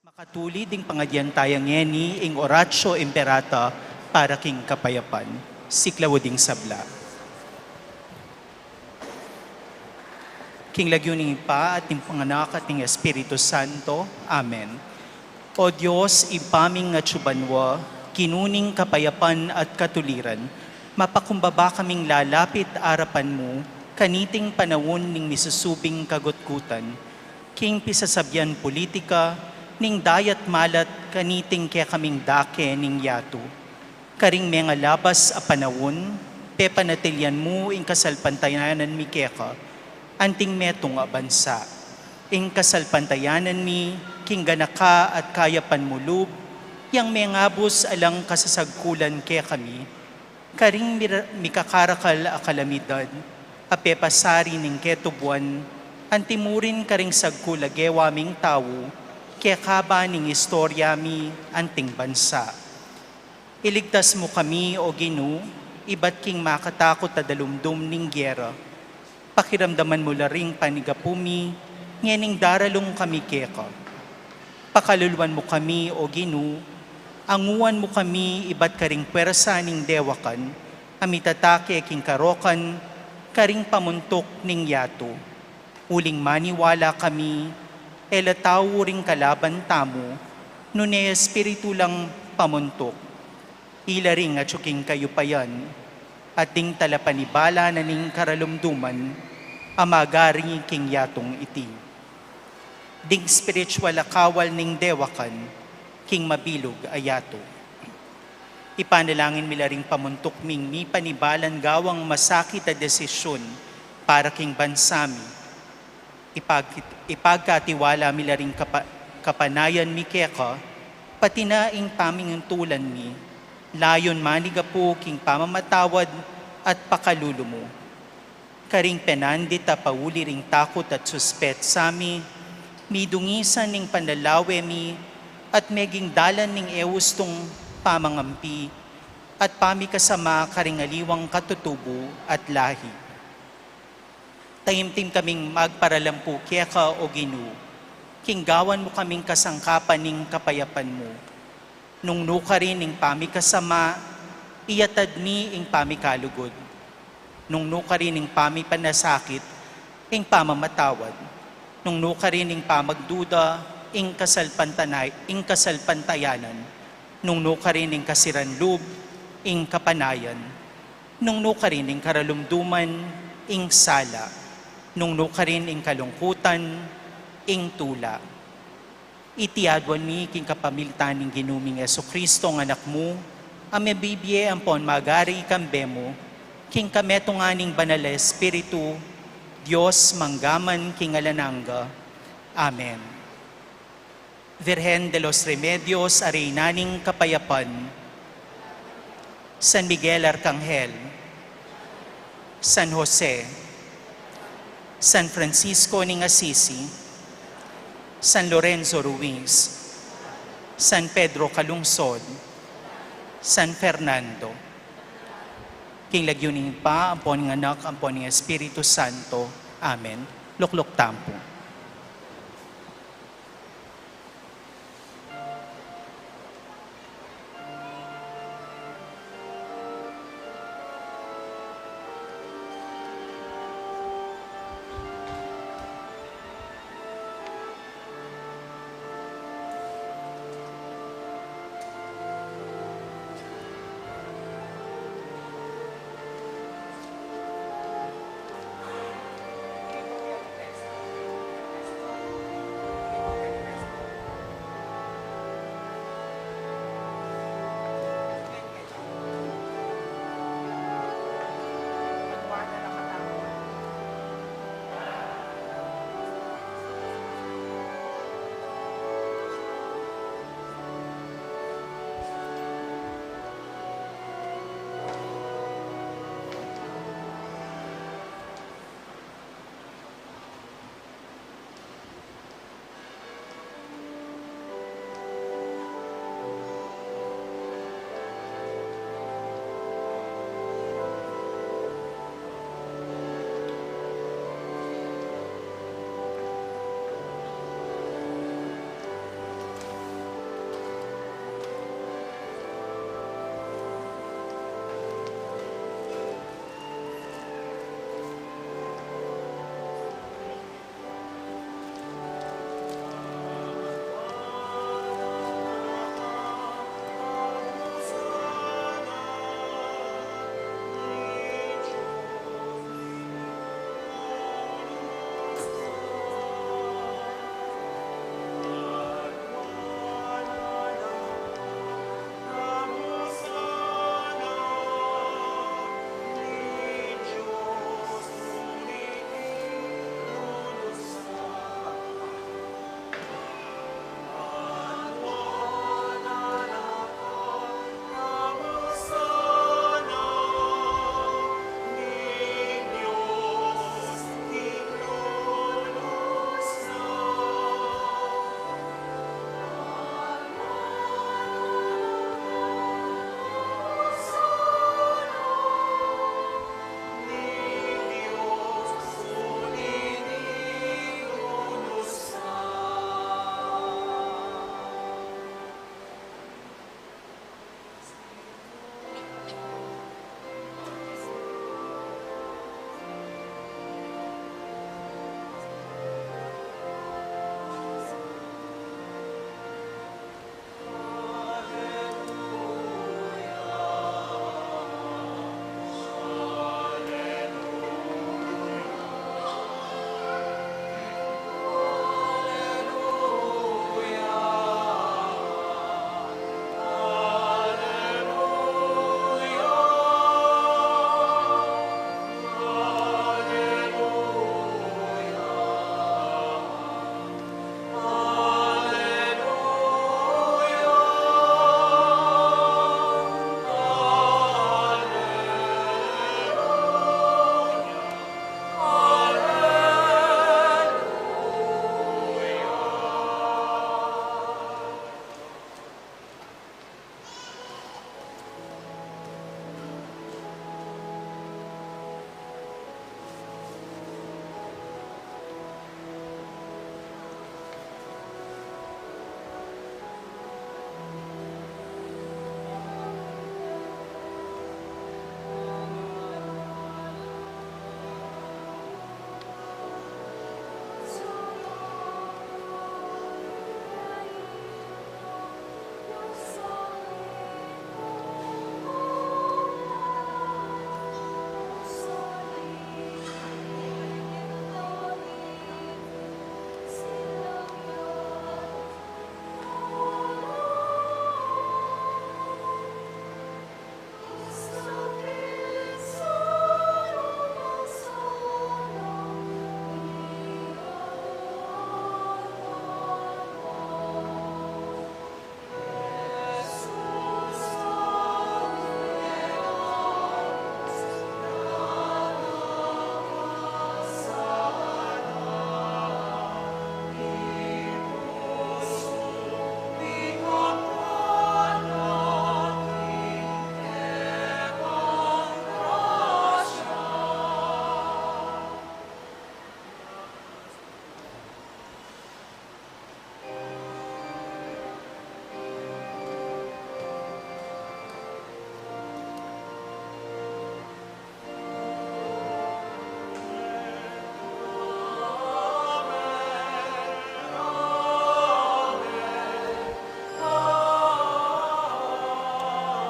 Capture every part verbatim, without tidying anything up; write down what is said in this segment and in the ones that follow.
Makatulid ding pangadyan taya ngeni ing Oratio Imperata para king kapayapan. Siklaud ing sabla. King lagyu ning Ibpa at ning Anak at ning Espiritu Santo. Amen. O Dios, Ibpa ming atsu banua, Ginu ning kapayapan at katuliran, mapakumbaba kaming lalapit arapan mu, kaniting panaun ning misusubing kagutgutan, king pisasabyan politika, ning dayat malat kaniting kekaming dake ning yatu. Karing mengalabas a panaun, pepanatilian mu ing kasalpantayanan mi keka, anting metung a bansa. Ing kasalpantayanan mi, king ganaka at kayapan mu lub, yang mengabus alang kasasagkulan kekami, karing mira-, mikakarakal a kalamidad, a pepasari ning ketubuan, anti mu rin karing sagkul a gewa ming tau, kekaba ning istorya mi anting bansa. Iligtas mu kami, O Ginu, ibat king makatakut a dalumdum ning gera. Pakiramdaman mu la ring panigapu mi, ngening daralung kami keka. Pakaluluan mu kami, O Ginu, anguan mu kami ibat karing pwersa ning dewakan, a mitatake king karokan, karing pamuntuk ning yatu. Uling maniwala kami, e la tau ring kalaban tamu, nune espiritu lang pamuntuk. Ila ring atsu king kayupayan, at ding talapanibala na ning karalumduman, a magari king yatung iti. Ding spiritual a kawal ning dewakan, king mabilug a yatu. Ipanalangin mi la ring pamuntuk ming mipanibalan gawang masakit a desisyun para king bansa mi. Ipag-, ipagkatiwala mi la ring kapa-, kapanayan mi keka, pati na ing pamintulan mi, layun manigapu king pamamatawad at pakalulu mu. Karing penandit a pauli ring takut at suspetsa mi, midungisan ning panlalawe mi, at meging dalan ning e ustung pamangampi, at pamikasama karing aliwang katutubu at lahi. Taimtim kaming magparalampu keka, O Ginu, king gawan mu kaming kasangkapan ning kapayapan mu. Nung nukarin ing pamikasama, iyatad mi ing pamikalugud. Nung nukarin ing pamipanasakit, ing pamamatawad. Nung nukarin ing pamagduda, ing kasalpantanay-, ing kasalpantayanan. Nung nukarin ing kasiran lub, ing kapanayan. Nung nukarin ing karalumduman, ing sala. Nung nukarin ing kalungkutan, ing tula. Iti aduan mi king kapamilatan ning Ginu ming Jesucristo, ing Anak mu, a mibibie ampon magari kambe mu, king kametungan ning Banal a Espiritu, Dios mangga man king alang angga. Amen. Virgen de los Remedios, a Reyna ning Kapayapan, San Miguel Arcangel, San Jose, San Francisco ning Assisi, San Lorenzo Ruiz, San Pedro Calungsod, San Fernando. King lagyu ning Ibpa, ampon ning Anak, ampon ning Espiritu Santo. Amen. Lukluk tamu pu.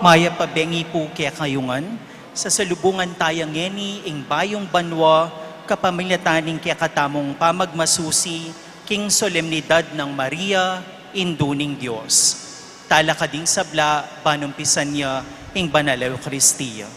Mayap a bengi pu kekayu ngan, sasalubungan taya ngeni ing bayung banua, kapamilatan ning kekatamung pamagmasusi king solemnidad nang Maria, Indu ning Dios. Talakad ing sabla, ban umpisan ya ing Banal a Eukaristia.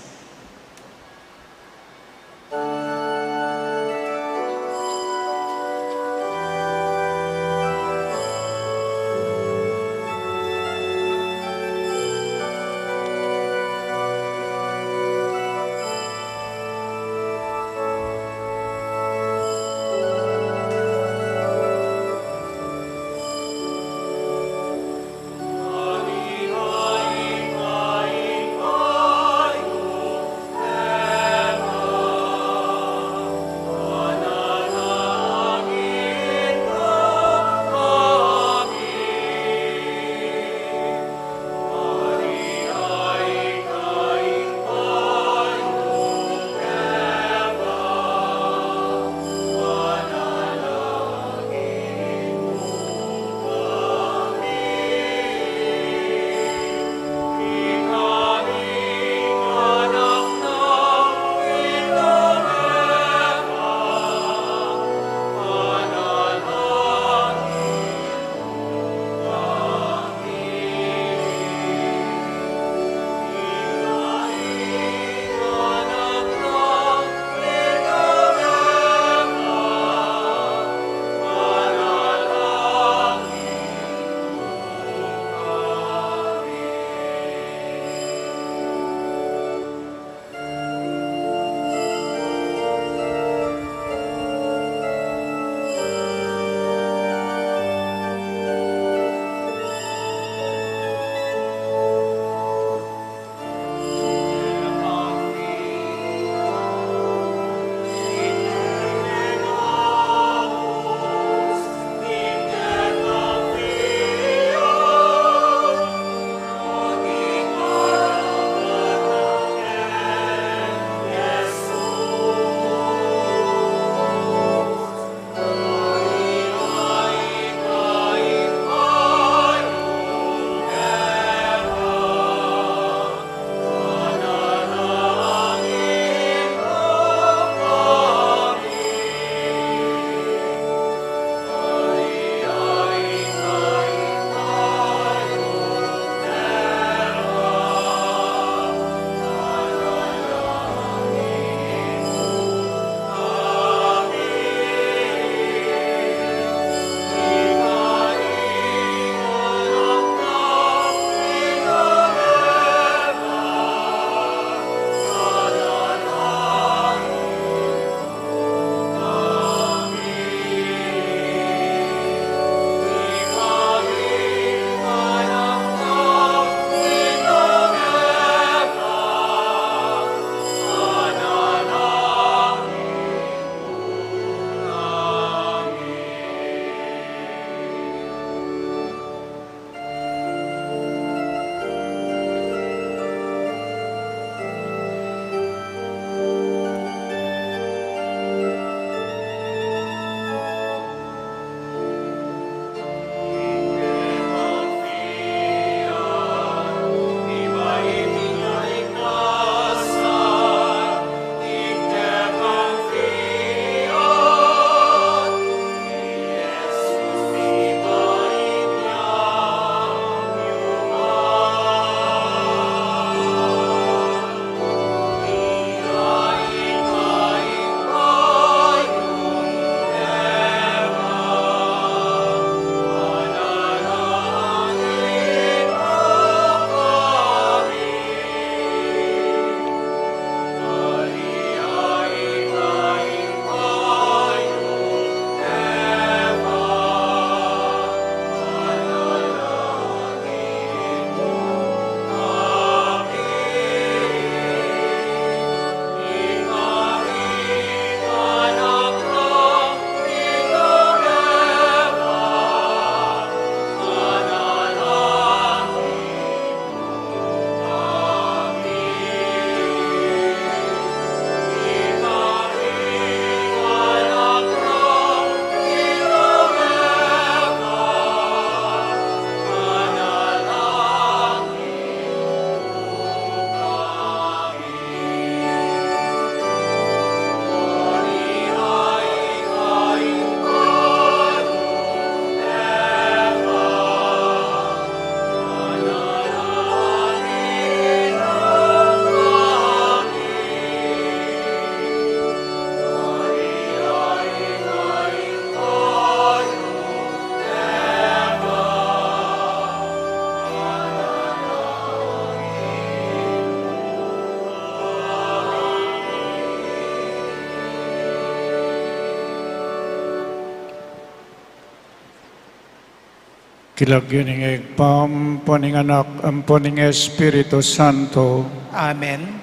King lagyu ning Ibpa, ampo ning Anak, ampo ning Espiritu Santo. Amen.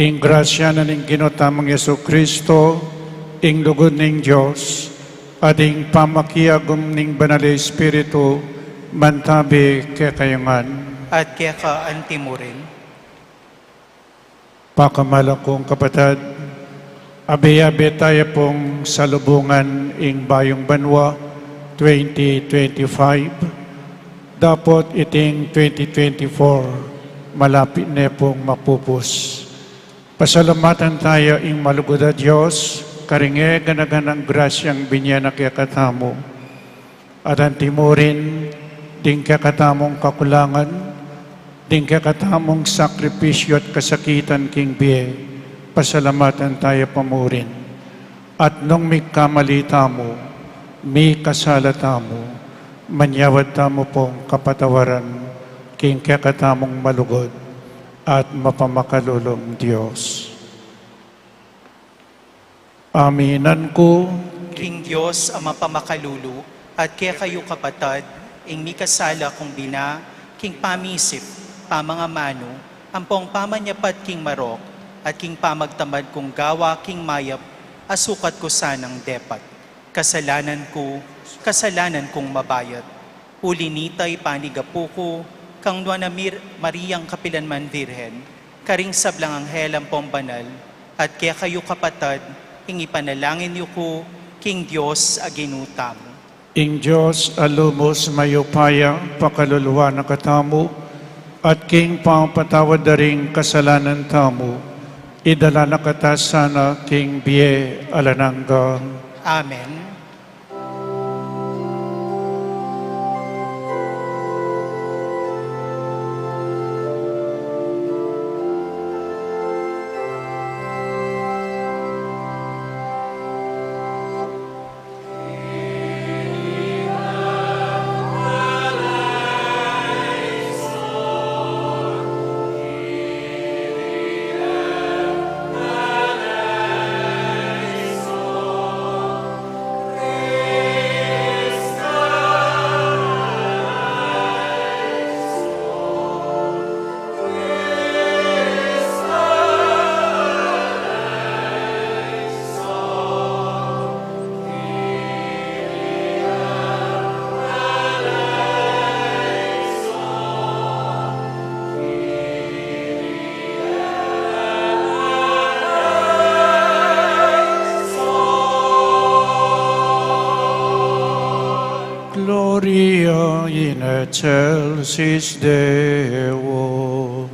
Ing grasya na ning Ginu tamung Jesucristo, ing lugud ning Dios, at ing pamakiagum ning Banal Espiritu, mantabi kekayu ngan. At keka anti mu rin. Pakamalan kung kapatad, abe-abe taya pung salubungan ing bayung banua twenty twenty-five, dapot iting twenty twenty-four malapit ne pung mapupus. Pasalamatan taya ing malugud a Dios karing e gana-ganang grasyang binie na kekatamu. At anti mu rin ding kekatamung kakulangan, ding kekatamung sakripisyu at kasakitan king bie, pasalamatan taya pa mu rin. At nung mikamali tamu, mikasala tamu, manyawad tamu pung kapatawaran king kekatamung malugud at mapamakalulung Dios. Aminan ku king Dios a mapamakalulu, at kekayu kapatad, ing mikasala kung bina, king pamisip, pamangamanu, ampong pamanyapat king marok, at king pamagtamad kung gawa king mayap, a sukat ku sanang depat. Kasalanan ku, kasalanan kung mabayat. Uli nita ipanigapu ku kang Nuan a Mir-, Mariang kapilan man Virgen, karing sablang anghel ampong banal, at kekayu kapatad, ing ipanalangin yu ku king Dios a Ginu tamu. Ing Dios a lubus mayupaya, pakaluluan na katamu, at king pamapatawad da ring kasalanan tamu, idala na kata sana king bie alang angga. Amen. Gloria in excelsis Deo.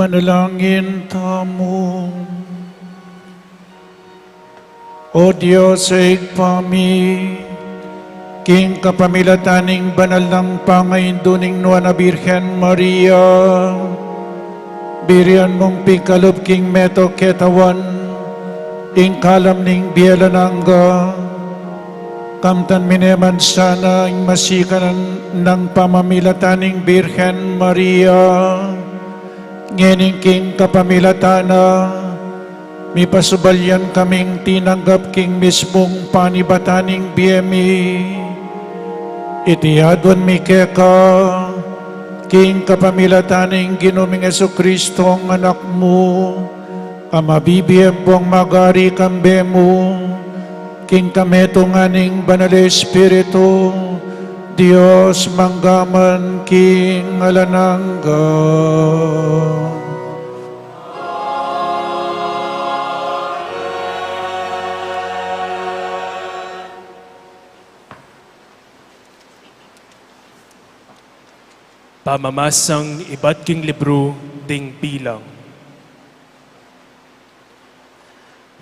Manalangin tamu. O Dios, Ibpa mi, king kapamilatan ning banal nang pangaindu ning Nuan a Birhen Maria, birian mung pigkalub king meto ketawan ing kalam ning bie alang angga. Kamtan mi ne man sana ing masikan nang pamamilatan ning Birhen Maria, ngening king kapamilatan na mipasubalian kaming tinanggap king mismung panibatan ning bie mi. Iti aduan mi keka king kapamilatan ning Ginu ming Jesucristo, Anak mu, a mabibie ampong magari kambe mu, king kametungan ning Banal a Espiritu, Dios mangga man king alang angga. Pamamasang ibat king libru ding Bilang.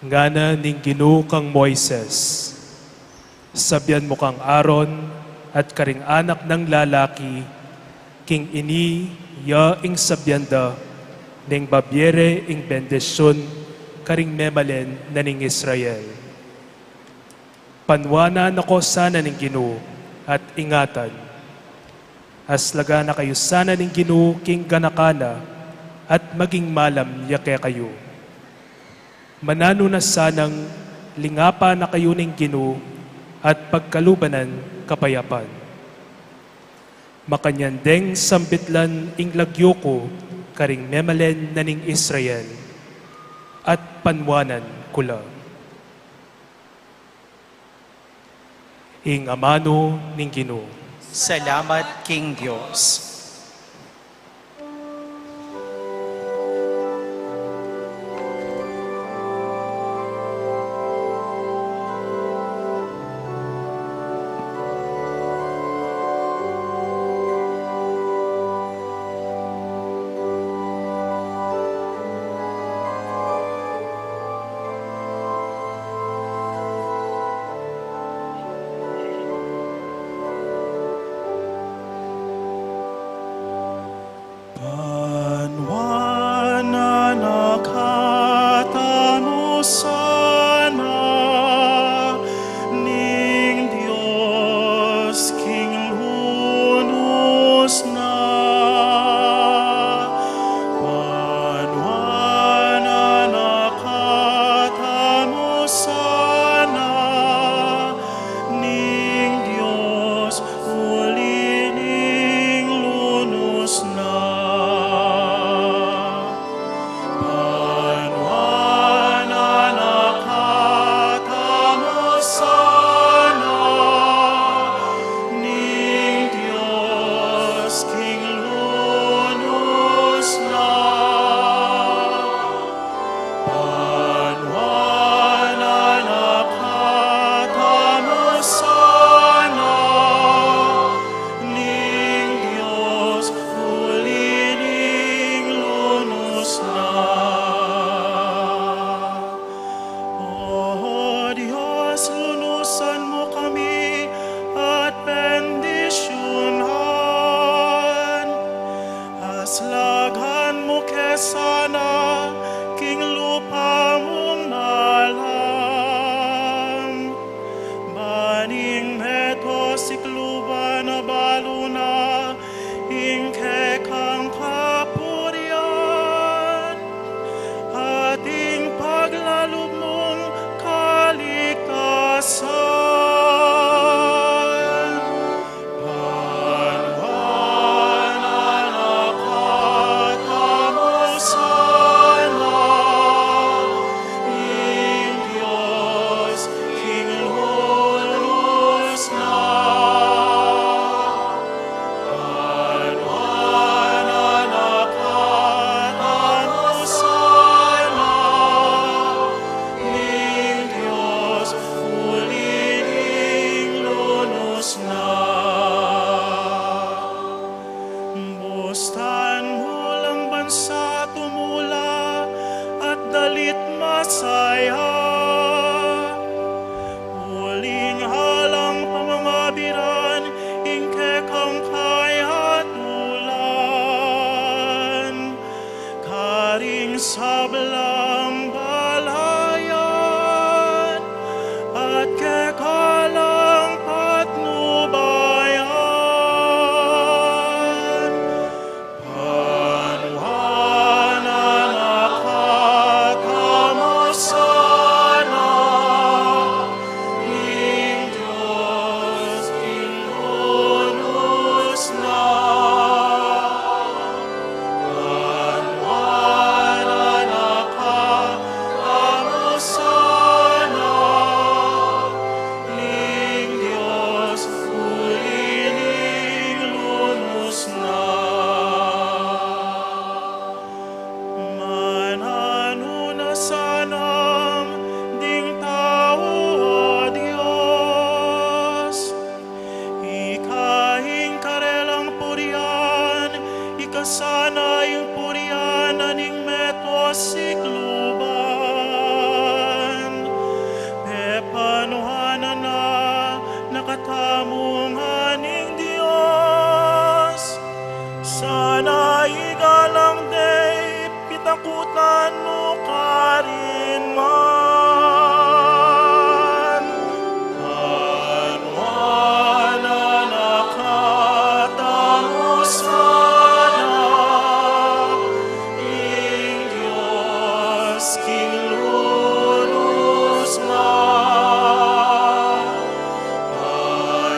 Ngana ning Ginu kang Moises, sabian mu kang Aaron at karing anak nang lalaki, king ini ya ing sabian da ning babie re ing bendisyun karing memalen na ning Israel. Panuanan na ko sana ning Ginu at ingatan. Aslagan na kayu sana ning Ginu king ganakan na at maging malam ya kekayu. Mananu na sanang lingapan na kayu ning Ginu at pagkaluban nang kapayapan. Makanyan deng sambitlan ing lagyu ku karing memalen na ning Israel at panuanan ku la. Ing amanu ning Ginu. Salamat king Dios. Panuanan na katamu sana ning Dios king lunus na. Panuanan na katamu sana ning Dios uli ning lunus na. Panuanan na katamu sana ning Dios king lunus na. Panuanan na katamu sana ning Dios uli ning lunus na. O Dios, lunusan mu kami at bendisyunan. Aslagan mu ke sana king lupa mung malam, ban ing meto sikluban a balu na ing kekang kapurian at ing paglalub mung kaligtasan. Panuanan na katamu sana Lit masaya, uling alang pamangabiran ing kekang kayatulan, karing sablang balayan at kekalang patnubayan. Panuan na katamu sana ning Dios king lunus na. Panuan na katamu sana ning Dios uli ning lunus na. Mananu na sanang ding tau, O Dios, ika ing karelang purian, ika sana ing purian na ning meto sikluban. Pepanuan na katamu ngan ning Dios, sana igalang de pitakutan mu karin man. Panuan na katamu sana ning Dios king lunus na.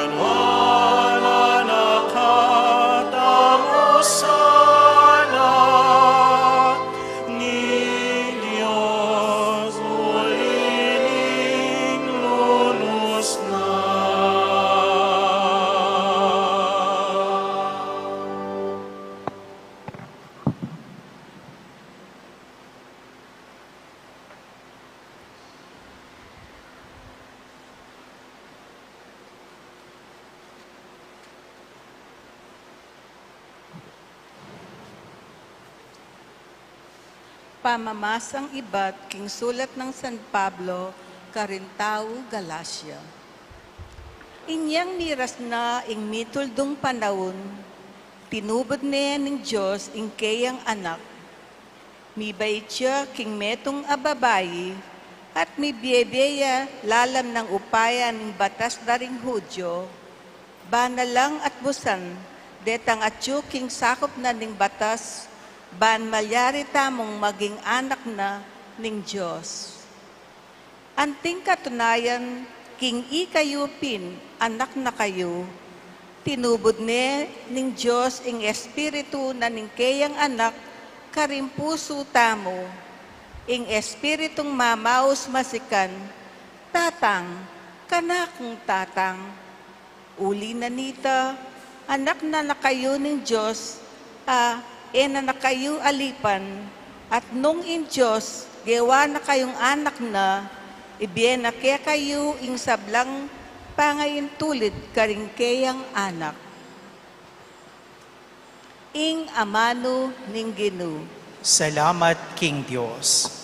Panuan na katamu sana ning Dios uli ning lunus na. Pamamasang ibat king sulat nang San Pablo karing tau Galacia. Inyang miras na ing mituldung panaun, tinubud ne ning Dios ing keyang Anak. Mibait ya king metung a babai, at mibiebie ya lalam nang upaya ning batas da ring Judio, ban alang atbusan detang atyu king sakup na ning batas, ban malyari tamung maging anak na ning Dios. Anting katunayan, king ikayu pin anak na kayu, tinubud ne ning Dios ing Espiritu na ning keyang Anak karing pusu tamu, ing Espiritung mamaus masikan, "Tatang, kanakung Tatang." Uli na nita, anak na na kayu ning Dios, a e na na kayu alipan, at nung ing Dios gewa na kayung anak na, ibie na kekayu ing sablang pangaintulid karing keyang Anak. Ing amanu ning Ginu. Salamat king Dios.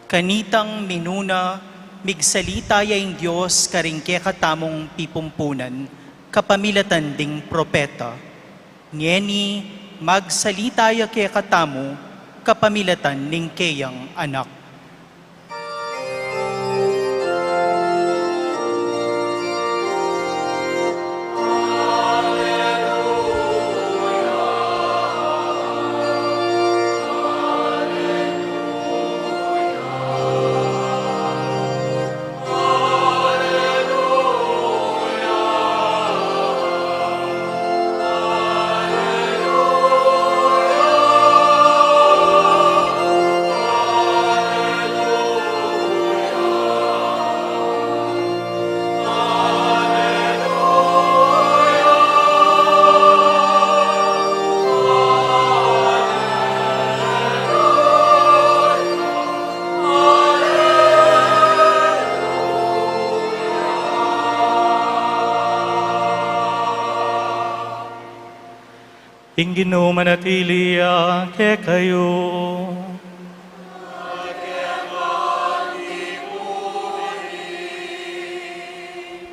Kanitang minuna, migsalita ya ing Dios karing kekatamung pipumpunan, kapamilatan ding propeta. Ngeni, magsalita ya kekatamu, kapamilatan ning keyang Anak. Ing Ginu manatili ya kekayu.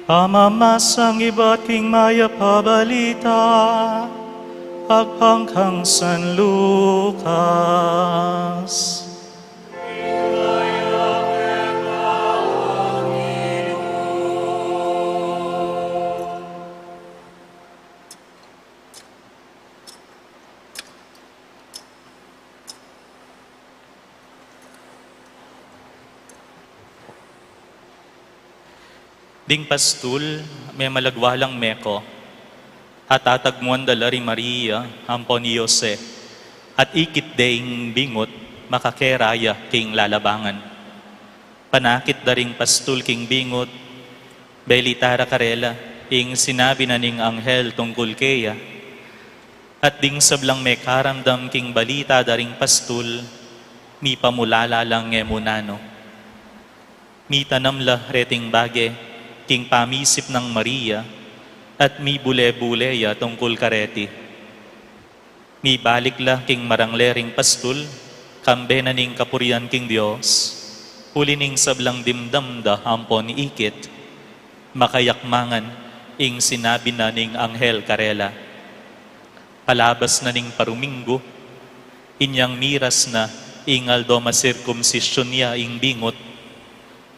Pamamasang ibat king Mayap a Balita agpang kang San Lucas. Ding pastul, memalagwa lang meko, at atagmuan da la ri Maria ampon i Jose, at ikit de ing bingut makakera ya king lalabangan. Panakit da ring pastul king bingut, belita ra karela ing sinabi na ning anghel tungkul keya. At ding sablang mekaramdam king balita da ring pastul, mipamulala lang e mu nanu. Mitanam la reting bage king pamisip nang Maria, at mibule-bule ya tungkul kareti. Mibalik la king marangle ring pastul, kambe na ning kapurian king Dios, uli ning sablang dimdam da ampon ikit, makayakmangan ing sinabi na ning anghel karela. Palabas na ning paruminggu, inyang miras na ing aldo masirkumsisyun ya ing bingut,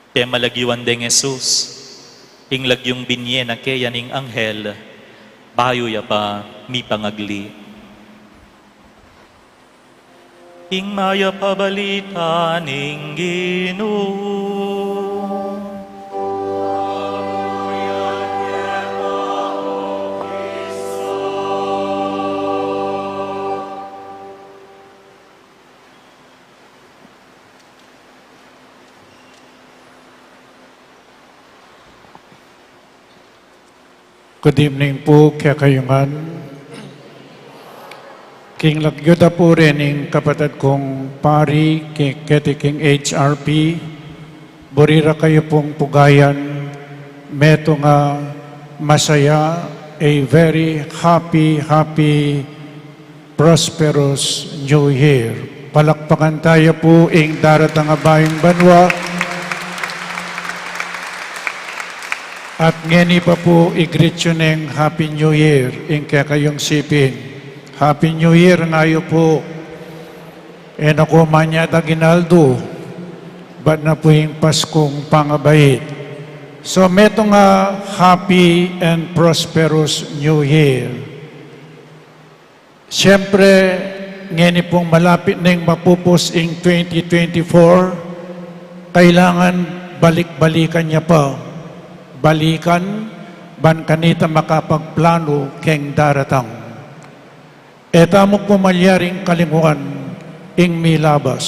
pemalagyuan deng Jesus, ing lagyung binye na keya ning anghel, bayu ya pa mipangagli. Ing Mayap a Balita ning Ginu. Good evening pu kekayu ngan. King lagyu da pu rening kapatad kung pari, ke-, keti king H R P, buri ra kayu pung pugayan, metung a masaya, a very happy, happy prosperous New Year. Palakpakan taya pu ing daratang a bayung banua. At ngeni pa pu i-greet yu neng Happy New Year ing kekayung siping. Happy New Year nga yu pu. E na ku manyad aginaldo, bat na pu ing Paskung pangabait. So, metung a happy and prosperous New Year. Siyempre, ngeni pung malapit neng mapupus ing twenty twenty-four, kailangan balik-balikan ya pa. Balikan, ban kanita makapagplano keng daratang. E tamu pu malyaring kalinguan ing milabas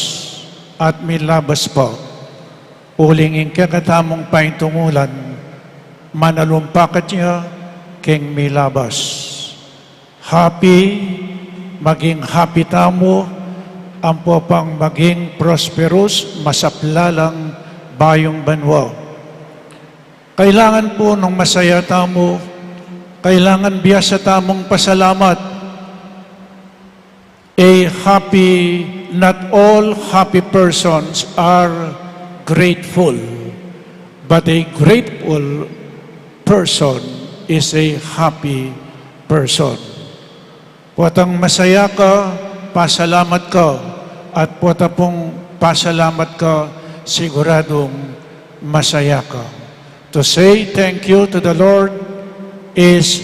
at milabas pa. Uling ing kekatamung paintungulan, manalumpakat ya keng milabas. Happy, maging happy tamu, ampo pang maging prosperous, masaplalang bayung banua. Kailangan pu nung masaya tamu, kailangan biasa tamung pasalamat. A happy, not all happy persons are grateful, but a grateful person is a happy person. Potang masaya ka, pasalamat ka. At pota pung pasalamat ka, siguradung masaya ka. To say thank you to the Lord is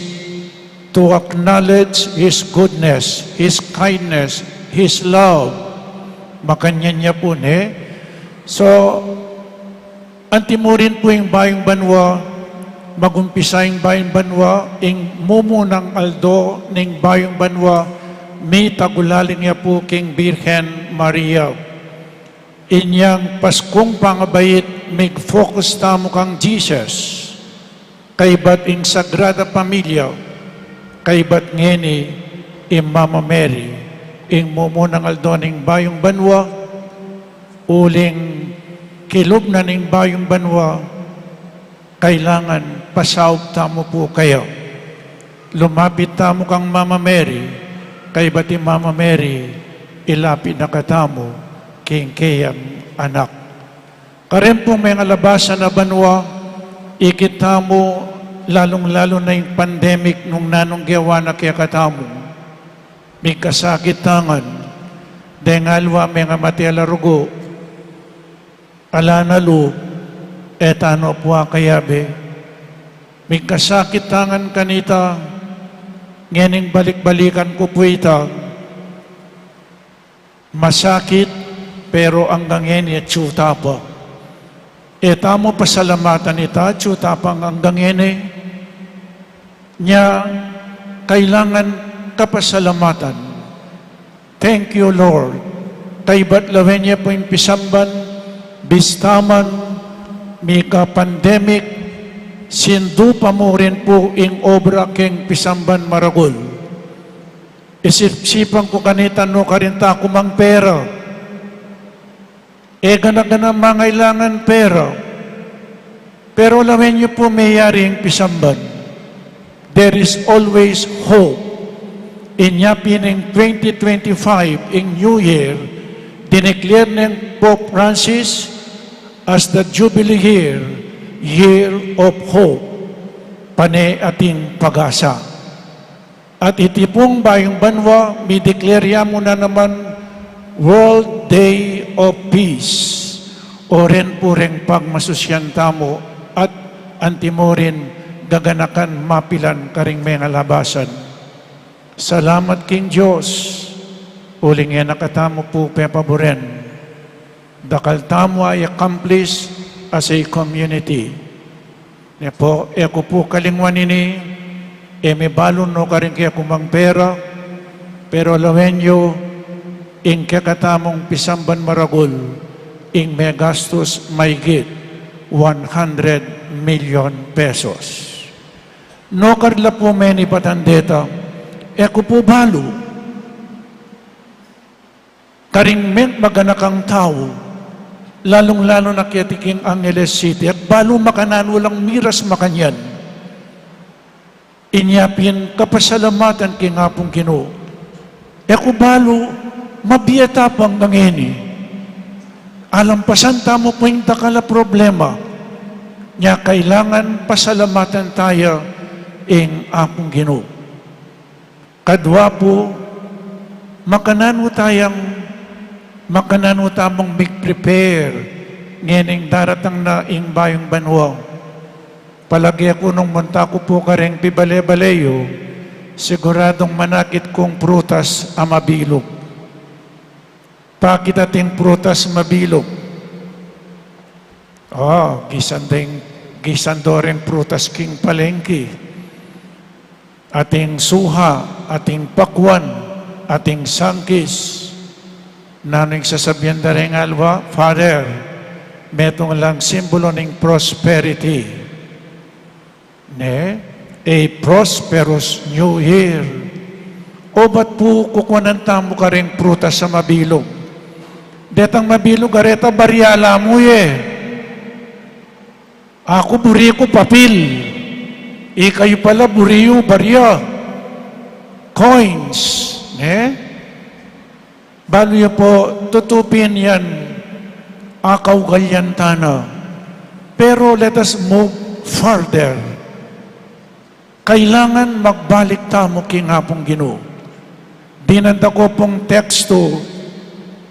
to acknowledge His goodness, His kindness, His love. Makanyan ya pu, ne? So, antimurin pu ing bayung banua, magumpisa ing bayung banua, ing mumunang aldo ning bayung banua, mitagulaling ya pu king Birhen Maria. Inyang Paskung pangabait, mig-focus tamu kang Jesus, kaybat ing Sagrada Familia, kaybat ngeni i Mama Mary, ing mumunang aldo ning bayung banua, uling kilub na ning bayung banua, kailangan pasaup tamu pu kaya. Lumapit tamu kang Mama Mary, kaybat i Mama Mary, ilapit na katamu king keyang anak. Karin pung mengalabasan a banua, ikit tamu, lalung-lalu na ing pandemic nung nanung gewa na kekatamu. Migkasakit tangan, deng aliwa mengamate la rugu, ala na lub, e tana pu akayabe. Migkasakit tangan kanita, ngening balik-balikan ku pu ita, masakit, pero anggang ngeni atyu ta pa. E tamu pasalamatan ita, atyu ta pang anggang ngeni. Nya, kailangan kapasalamatan. Thank you, Lord. Kaybat lawen ye pu ing pisamban, bista man mika-pandemic, sindu pa mu rin pu ing obra keng pisamban maragul. Isip-isipan ku kanita nukarin ta ku mang pera. E gana-gana mangailangan pera. Pero lawen yu pu meyari ing pisamban. There is always hope. Inya pin ing twenty twenty-five, ing New Year, dineclare neng Pope Francis as the Jubilee year, year of hope. Pane ating pag-asa. At iti pung bayung banua, mi-declare ya mu na naman World Day of Peace. O ren pu reng pagmasusian tamu at antimurin gaganakan mapilan karing mengalabasan. Salamat king Dios, uling e na katamu pu pepaburen. Dakal tamu a i-accomplish as a community. Ne pu, e ku pu kalingwan ini, e mi balu nukarin keku mang pera, pero lawen yu, ing kekatamung pisamban maragul, ing megastus maygit one hundred million pesos. Nukar la pu menibatan deta, e ku pu balu. Karing meng maganakang tau, lalung-lalu na keti king Angeles City, e ku balu makananu lang miras makanyan. Inya pin kapasalamatan king Apung Ginu. E ku balu, mabie ta pang ngeni. Alampasan tamu pu ing dakal a problema. Nya kailangan pasalamatan taya ing Apung Ginu. Kadua pu, makananu tayang, makananu tamung mig-prepare ngening daratang na ing bayung banua. Palage ku nung munta ku pu kareng pibale-bale yu, siguradung manakit kung prutas a mabilug. Pakit ating prutas mabilug. O, gisan deng, gisan do reng prutas king palengke. Ating suha, ating pakwan, ating sangkis. Nanu ing sasabian da reng aliwa, Father, metung lang simbulu ning prosperity. Ne? A prosperous New Year. O bat pu kukuanan tamu kareng prutas a mabilug? Detang mabilug a reta barya la mu ye. Aku buri ku papil. Ikayu pala buri yu barya. Coins. Ne? Balu yu pu, tutu pin yan, akaugalian ta na. Pero let us move further. Kailangan magbalik tamu king Apung Ginu. Dinan da ku pung tekstu,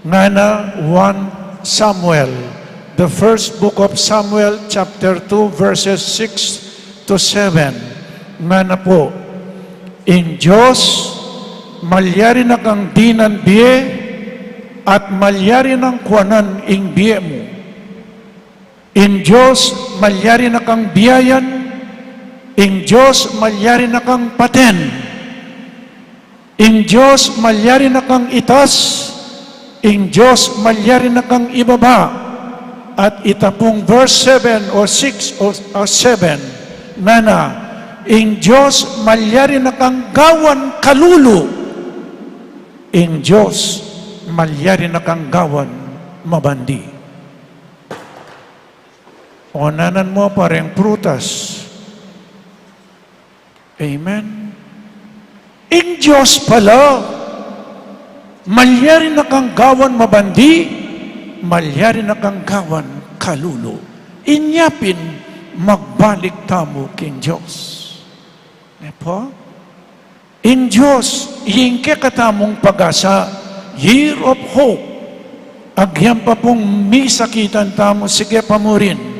Ngana one Samuel, the first book of Samuel, chapter two, verses six to seven. Ngana pu, ing Dios malyari na kang dinan bie at malyari nang kuanan ing bie mu. Ing Dios malyari na kang biayan, ing Dios malyari na kang paten, ing Dios malyari na kang itas, ing Dios malyari na kang ibaba. At ita pung verse seven o six o, o seven, ngana, ing Dios malyari na kang gawan kalulu, ing Dios malyari na kang gawan mabandi. Onanan mu pa reng prutas. Amen. Ing Dios pala, malyari na kang gawan mabandi, malyari na kang gawan kalulu. Inya pin magbalik tamu king Dios. Ne pu? Ing Dios, ing kekatamung pag-asa, year of hope. Agyang pa pung misakitan tamu, sige pa mu rin.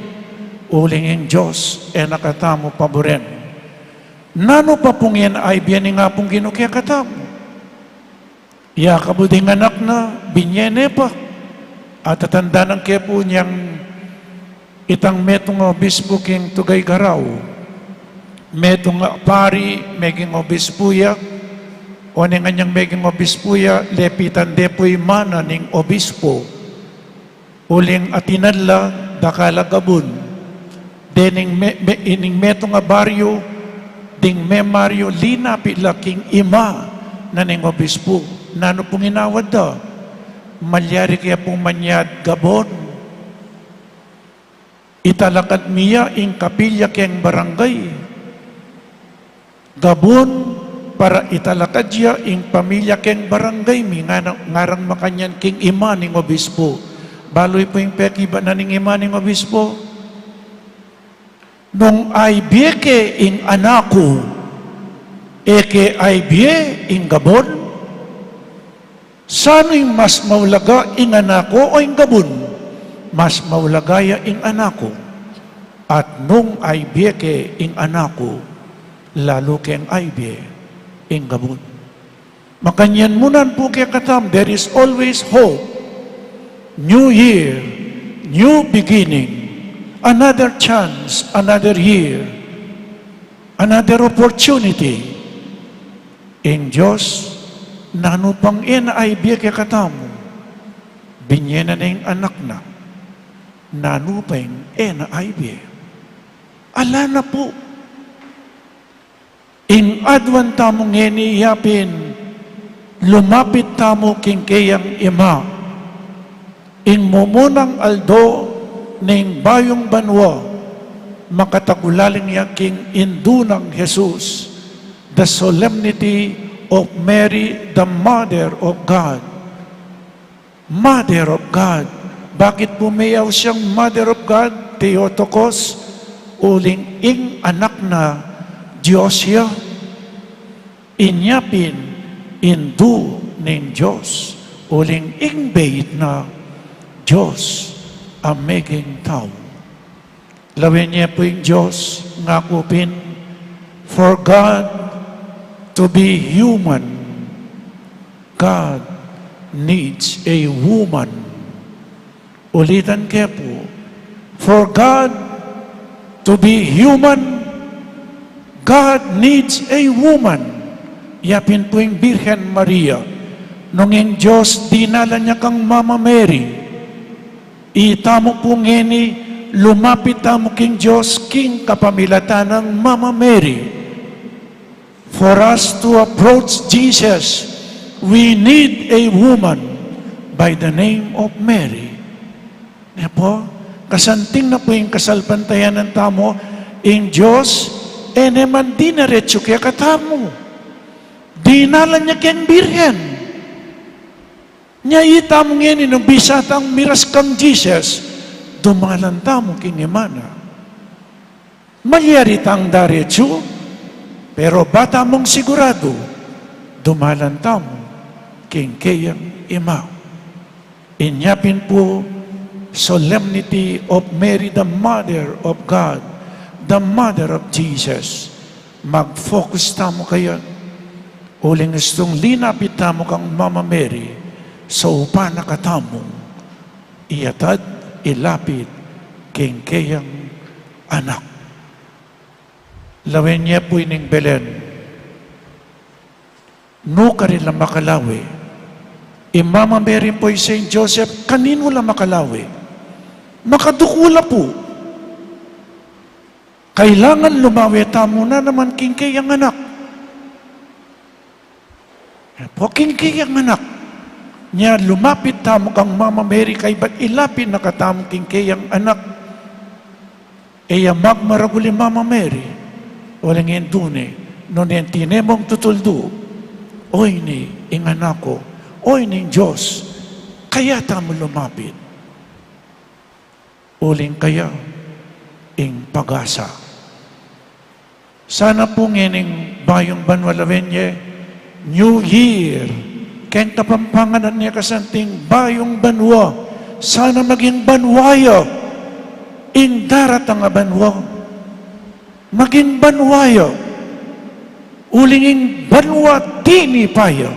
Uling ing Dios, e na katamu paburen. Nanu pa pung e na aibie ning Apung Ginu kekatamu? Yakabu ding anak na, binye ne pa. At atandanan ke pu nyang itang metung a obispu king Tuguegarao. Metung a pari, meging obispu ya. Oneng anyang meging obispu ya, lepitan de pu i mana ning obispu. Uling atinan la, dakal a gabun. Dening me, me, ining metung a baryu, ding me baryu, linapit la king ima na ning obispu. Nanu pung inawad da? Malyari ke pung manyad gabun. Italakad mi ya ing kapilya keng barangay. Gabun, para italakad ya ing pamilya keng barangay mi, ngana, ngarang makanyan king ima ning obispu. Balu yu pu ing pekibat na ning ima ning obispu? Nung aibie ke ing anak ku, e ke aibie ing gabun? Sanu ing mas maulaga, ing anak ku o ing gabun? Mas maulaga ya ing anak ku. At nung aibie ke ing anak ku, lalu keng aibie ing gabun. Makanyan mu nan pu kekatamu, there is always hope. New year, new beginning, another chance, another year, another opportunity. Ing Dios, nanu pang e na aibie kekatamu? Binye na ne ing anak na. Nanu pa ing e na aibie? Ala na pu. Ing aduan tamu ngeni yapin, lumapit tamu king keyang ima. Ing mumunang aldo ning bayung banua, makatagulaling ya king indu nang Jesus, the solemnity of Mary, the Mother of God. Mother of God. Bakit pu meyaus yang Mother of God, Theotokos? Uling ing anak na, Dios ya. Inya pin, indu ning Dios. Uling ing beit na, Dios a meging tau. Lawen ye pu ing Dios, ngaku pin, for God to be human, God needs a woman. Ulitan ke pu, for God to be human, God needs a woman. Ya pin pu ing Birhen Maria, nung ing Dios dinalan ya kang Mama Mary, itamu pu ngeni, lumapit tamu king Dios king kapamilatan nang Mama Mary. For us to approach Jesus, we need a woman by the name of Mary. Ne pu, kasanting na pu ing kasalpantayanan tamu, ing Dios, e ne man dinaretsu kekatamu. Dinalan ya keng Birhen. Nya itamu ngeni nung bisa tang miras kang Jesus, dumalan tamu king ima na. Malyari tang daretsu, pero ba tamung siguradu, dumalan tamu king keyang ima. Inya pin pu, Solemnity of Mary, the Mother of God, the Mother of Jesus. Mag-focus tamu kaya. Uling istung linapit tamu kang Mama Mary, saupan na katamung iyatad, ilapit king keyang anak. Lawen ye pu ining Belen. Nu karin la makalawe? I Mama Mary pu, i Saint Joseph, kaninu la makalawe? Makaduku la pu. Kailangan lumawe tamu na naman king keyang anak. Pu, king keyang anak. Nya lumapit tamu kang Mama Mary, kaybat ilapit na katamu king keyang anak. E ya magmaragul i Mama Mary, uling e dune, nune tine mung tutuldu, oyni ing anak ku, oyni ing Dios, kaya tamu lumapit. Uling kaya ing pag-asa. Sana pu ngening bayung banua, lawen ye, New Year, keng Kapampangan ne kasanting bayung banua, sana maging banua ya ing daratang a banua. Maging banua ya, uling ing banua tinipa ya.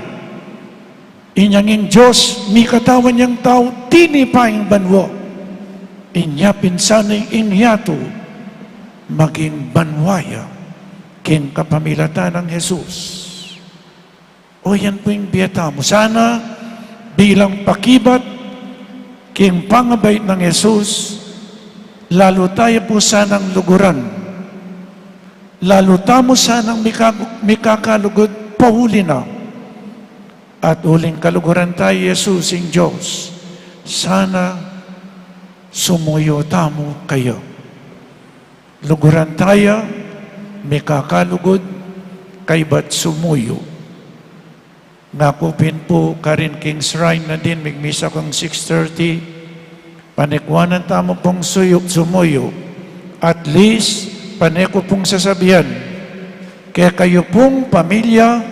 Inyang ing Dios mikatawan yang tau, tinipa ing banua. Inya pin sana ing yatu maging banua ya king kapamilatan nang Jesus. O yan pu ing bie tamu. Sana bilang pakibat king pangabait nang Jesus, lalu taya pu sanang luguran. Lalu tamu sanang mika-, mikakalugud pauli na. At uling kaluguran taya i Jesus ing Dios, sana sumuyu tamu kaya. Luguran taya mikakalugud kaybat sumuyu. Ngaku pin pu karin king shrine na din, migmisa kang six thirty, panikuanan tamu pung suyu, sumuyu. At least, pane ku pung sasabian, kekayu pung pamilya,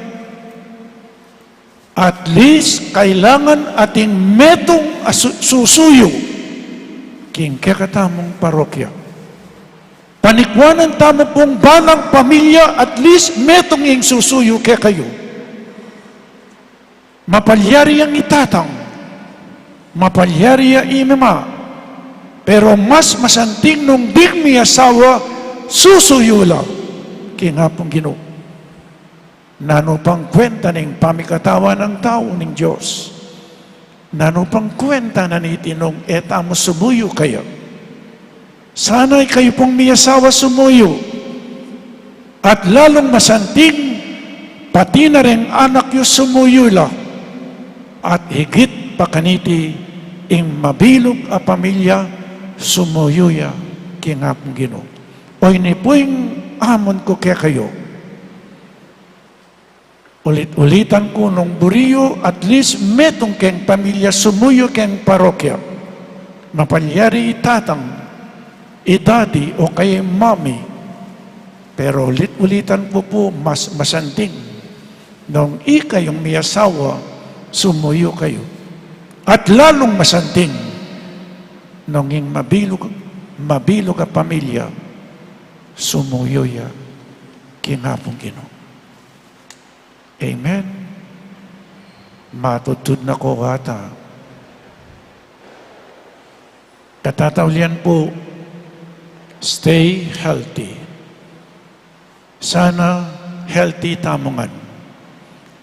at least, kailangan atin metung a su-, susuyu king kekatamung parokya. Panikuanan tamu pung balang pamilya, at least metung ing susuyu kekayu. Mapalyari yang i tatang, mapalyari ya i mama, pero mas masanting nung ding miyasawa, susuyu la king Apung Ginu. Nanu pang kuwenta ning pamikatawan nang tau ning Dios? Nanu pang kuwenta na niti nung e tamu sumuyu kaya? Sana ikayu pung miyasawa sumuyu. At lalung masanting, pati na ring anak yu sumuyu la. At higit pa kaniti, ing mabilug a pamilya sumuyu ya king Apung Ginu. Oyni pu ing amon ku kekayu. Ulit-ulitan ku, nung buri yu, at least metung keng pamilya sumuyu keng parokya. Mapalyari i tatang, i daddy, o kaya i mommy. Pero ulit-ulitan ku pu, mas masanting nung ikayung miyasawa, sumuyu kayu. At lalung masanting nung ing mabilug, mabilug a pamilya sumuyu ya king Apung Ginu. Amen. Matudtud na ko ata. Katataulian pu, stay healthy. Sana healthy tamu ngan.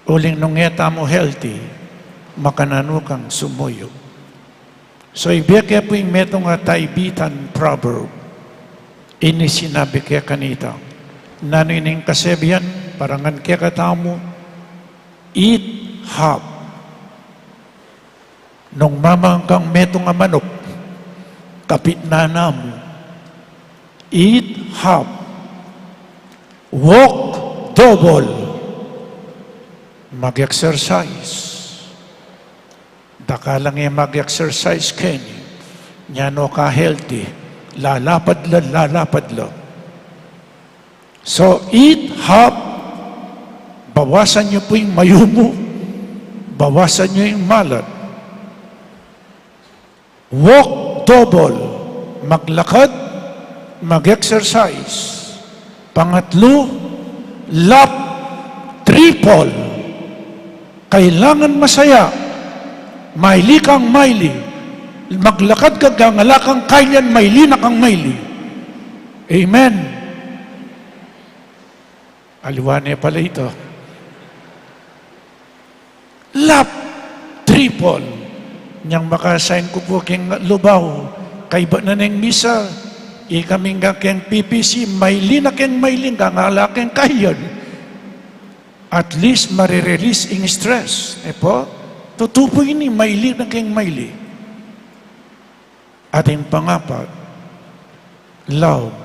Uling nung e tamu healthy, makananu kang sumuyu? So, ibie ke pu ing metung a Taybitan proverb. Ini sinabi ke kanita. Nanu ining kasebian, para ngan kekatamu, eat half. Nung mamang kang metung a manuk, kapitnan mu, eat half. Walk double. Mag-exercise. Dakal lang e mag-exercise keni. Nya nu ka healthy. Lalapad la, lalapad la. So, eat half. Bawasan yu pu ing mayumu. Bawasan yu ing malat. Walk double, maglakad, mag-exercise. Pangatlu, lap triple. Kailangan masaya. Maili kang maili. Maglakad ka, gangala kang kailyan, maili na kang maili. Amen. Aliwa ne pala ito. Lap triple. Nyang maka-assign ku pu keng Lubao, kaybat na neng misa, ikaming keng P P C, maili na keng maili, gangala keng kailyan. At least, mare-release ing stress. E pu? Tutu pu ini, maili na keng maili. At ing pangapat, love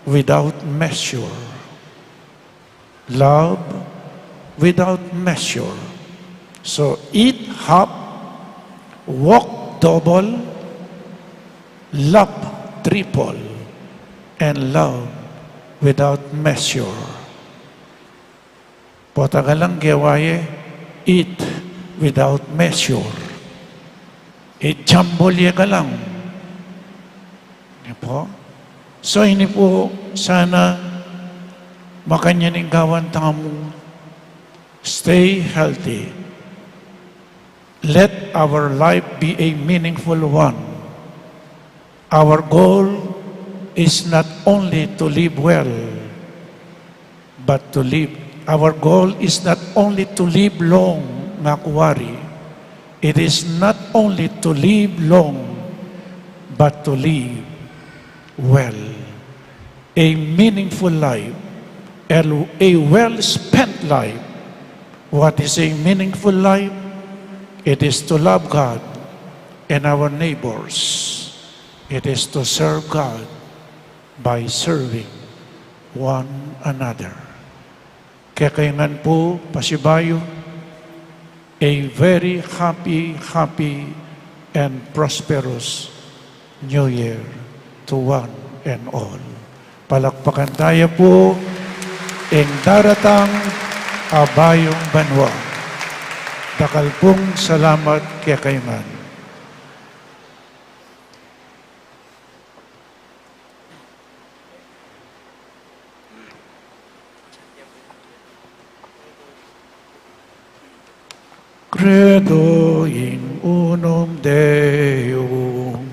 without measure. Love without measure. So, eat half, walk double, love triple, and love without measure. Potagalang gewa ye, eat without measure. E jambol ye galang. Ini pu. So, ini pu sana makanyan ing gawan tamu. Stay healthy. Let our life be a meaningful one. Our goal is not only to live well, but to live. Our goal is not only to live long, nga ku wari. It is not only to live long, but to live well. A meaningful life, a, a well-spent life. What is a meaningful life? It is to love God and our neighbors. It is to serve God by serving one another. Kekayu ngan pu, pasibayu, a very happy, happy and prosperous New Year to one and all. Palakpakan taya pu ing daratang a bayung banua. Dakal pung salamat kekayu ngan. Credo in unum Deum.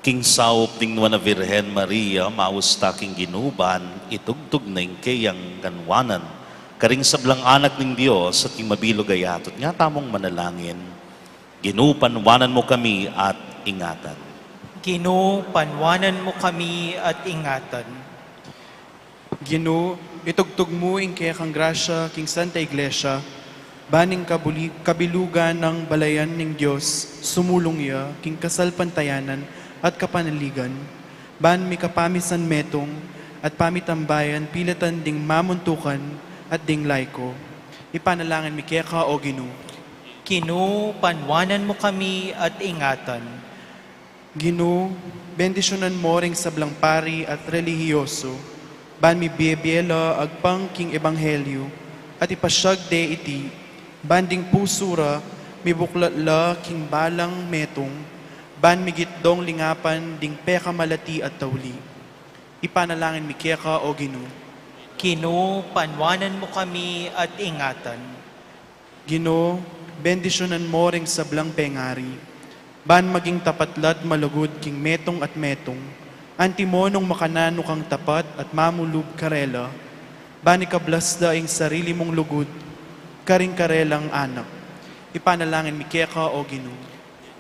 King saup ning Nuan a Virgen Maria, maus ta king Ginu ban itugtug na ing keyang ganwanan karing sablang anak ning Dios at king mabilug a yatu. Nya tamung manalangin. Ginu, panwanan mu kami at ingatan. Ginu, panwanan mu kami at ingatan. Ginu, itugtug mu ing kekang grasya king Santa Iglesia, ban ing kabuli-, kabilugan nang balayan ning Dios, sumulung ya king kasalpantayanan at kapanaligan, ban mikapamisan metung at pamitambayan pilatan ding mamuntukan at ding laiko. Ipanalangin mi keka, O Ginu. Ginu, panwanan mu kami at ingatan. Ginu, bendisyunan mo ring sablang pari at relihiyoso, ban mibie-bie la agpang king ebanghelyo, at ipasyag de iti, ban ding pusu ra mibuklat la king balang metung, ban migit dong lingapan ding pekamalati at tauli. Ipanalangin mi keka, O Ginu. Ginu, panwanan mu kami at ingatan. Ginu, bendisyunan mo ring sablang pengari, ban maging tapat la't malugud king metung at metung, antimo nung makananu kang tapat at mamulub karela, ban ikablas da ing sarili mung lugud karing karelang anak. Ipanalangin mi keka, O Ginu.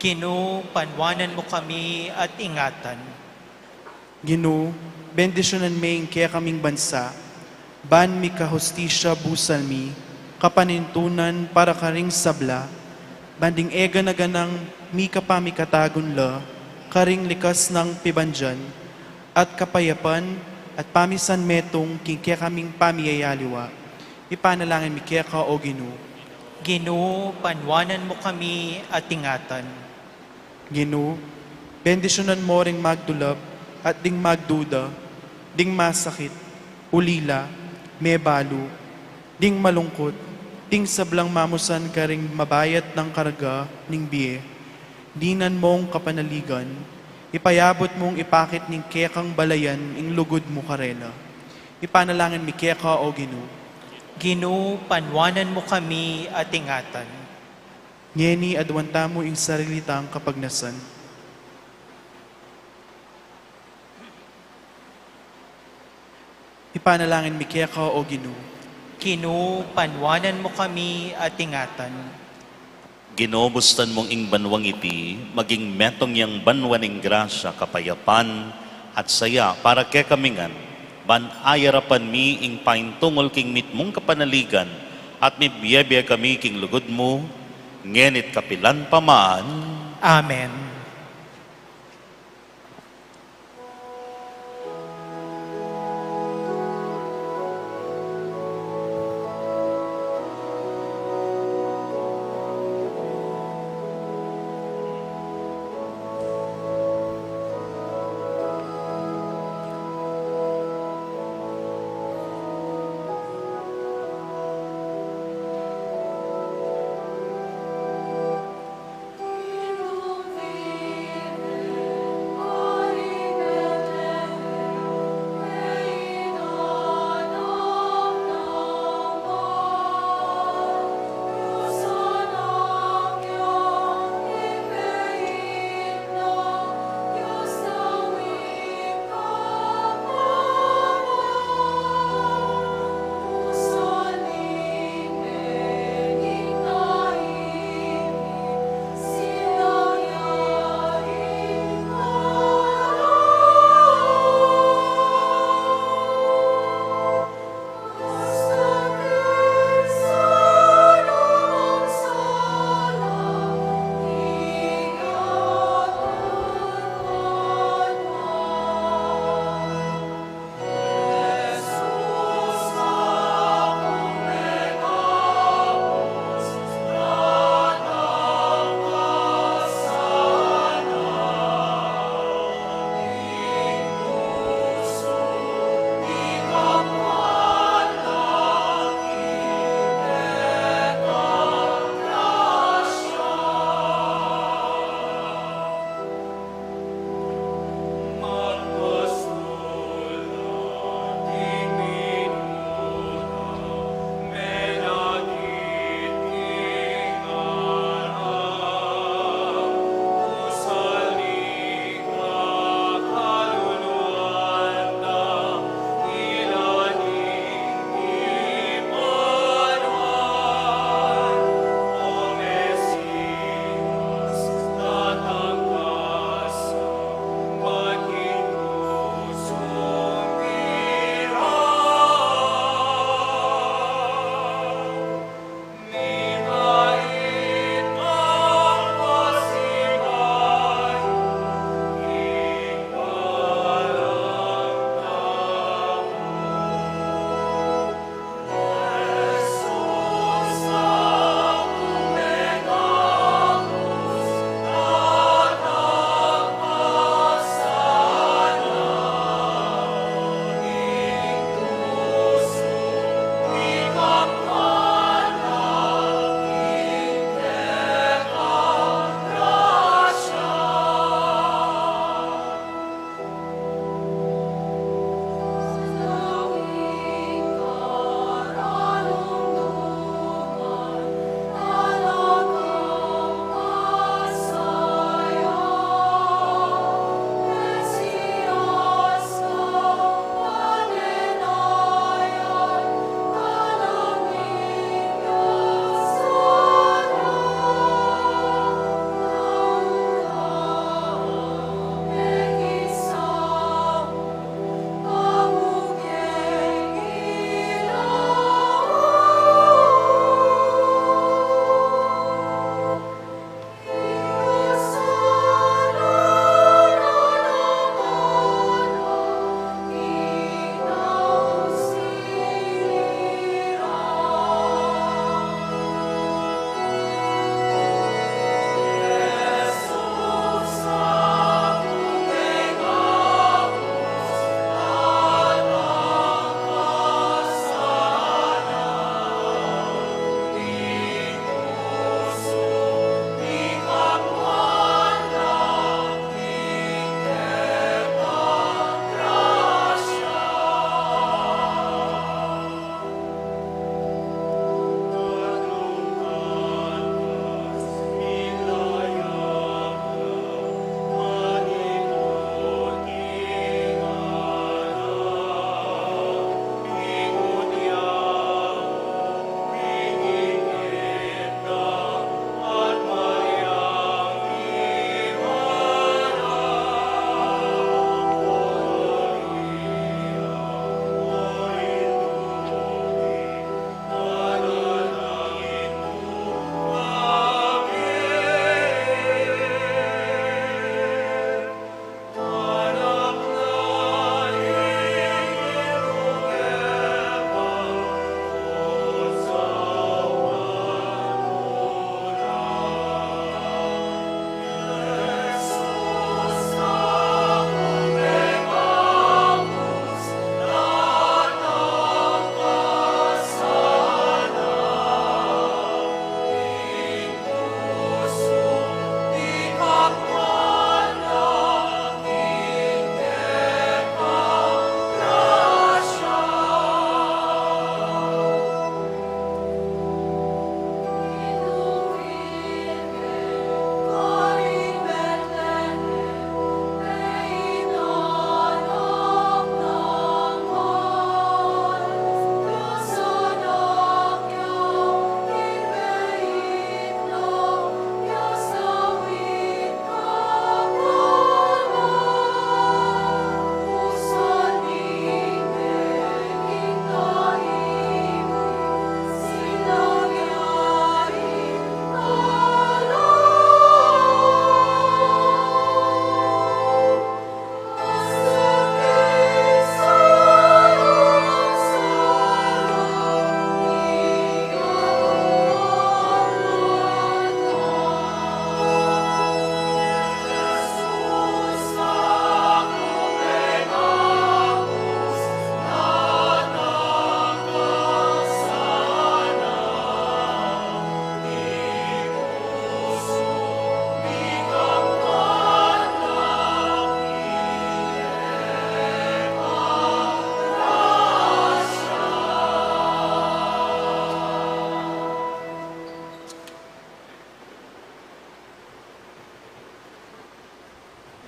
Ginu, panwanan mu kami at ingatan. Ginu, bendisyunan me ing kekaming bansa, ban mikahustisya busal mi, kapanintunan para karing sabla, ban ding e gana-ganang mikapamikatagun la karing likas nang pibandian, at kapayapan at pamisan metung king kekaming pamiyayaliwa. Ipanalangin mi keka, O Ginu. Ginu, panwanan mu kami at ingatan. Ginu, bendisyunan mo ring magdulap at ding magduda, ding masakit, ulila, mebalu, ding malungkut, ding sablang mamusan karing mabayat nang karga ning bie. Dinan mung kapanaligan, ipayabut mung ipakit ning kekang balayan ing lugud mu karela. Ipanalangin mi keka, O Ginu. Ginu, panwanan mu kami at ingatan. Ngeni aduan tamu ing sarili tang kapagnasan. Ipanalangin mi keka, O Ginu. Ginu, panwanan mu kami at ingatan. Ginu, bustan mung ing banwang iti maging metung yang banwa ning grasya, kapayapan, at saya para kekami ngan, ban ayarapan mi ing paintungul king mitmung kapanaligan, at mibie-bie kami king lugud mu, ngeni't kapilan pa man. Amen.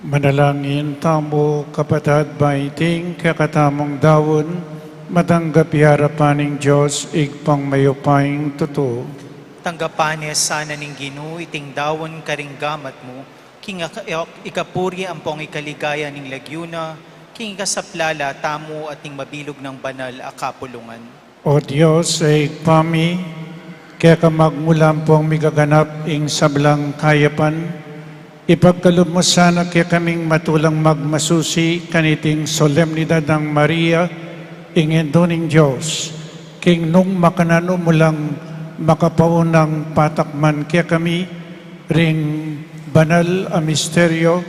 Manalangin tamu, kapatad, ba iting kekatamung daun matanggap ya arapan ning Dios Ibpang mayupayang tutu. Tanggapan ne sana ning Ginu iting daun karing gamat mu, king ika-, ikapuri ampong ikaligaya ning lagyu na, king ikasaplala tamu at ning mabilug nang banal a kapulungan. O Dios, Ibpa mi, keka magmula ampong migaganap ing sablang kayapan, ipagkalub mu sana kekaming matulang magmasusi kaniting solemnidad nang Maria, ing Indu ning Dios, king nung makananu mu lang makapaunang patakman kekami ring banal a misteryo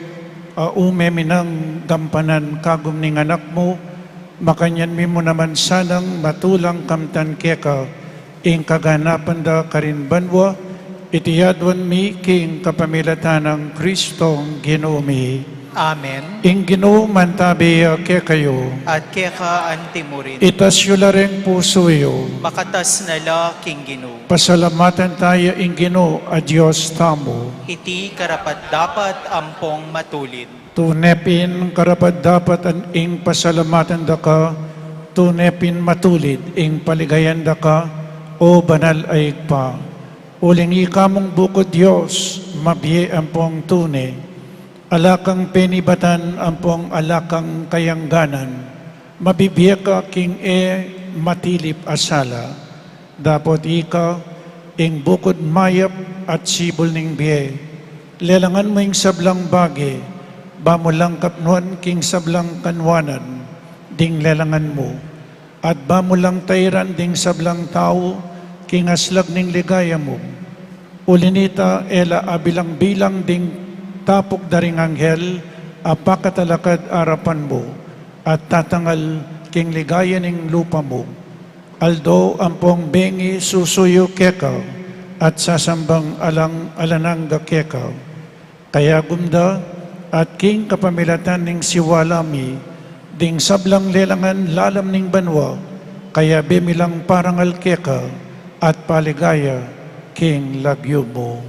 a ume mi nang gampanan kagum ning Anak mu, makanyan mi mu naman sanang matulang kamtan keka ing kaganapan da karin banua. Iti aduan mi king kapamilatan nang Kristong Ginu mi. Amen. Ing Ginu mantabi ya kekayu. At keka antimurin. Itas yu la ring pusu yu. Makatas na la king Ginu. Pasalamatan taya ing Ginu a Dios tamu. Iti karapat-dapat ampong matulid. Tune pin karapat-dapat ing pasalamatan da ka, tune pin matulid ing paligayan da ka, o banal a Ibpa. Uling ika mung bukut Dios, mabie ampong tune. Ala kang penibatan ampong ala kang kayangganan. Mabibie ka king e matilip a sala. Dapot ika, ing bukut mayap at sibul ning bie, lelangan mu ing sablang bage, ba mu lang kapnuan king sablang kanuanan ding lelangan mu, at ba mu lang tairan ding sablang tau king aslag ning ligaya mu. Uli nita, e la abilang-bilang ding tapuk da ring anghel a pakatalakad arapan mu, at tatangal king ligaya ning lupa mu. Aldo ampong bengi susuyu keka, at sasambang alang alang angga keka. Kayagum da, at king kapamilatan ning siwala mi, ding sablang lelangan lalam ning banua, kayabe mi lang parangal keka, at paligaya king lagyu mu.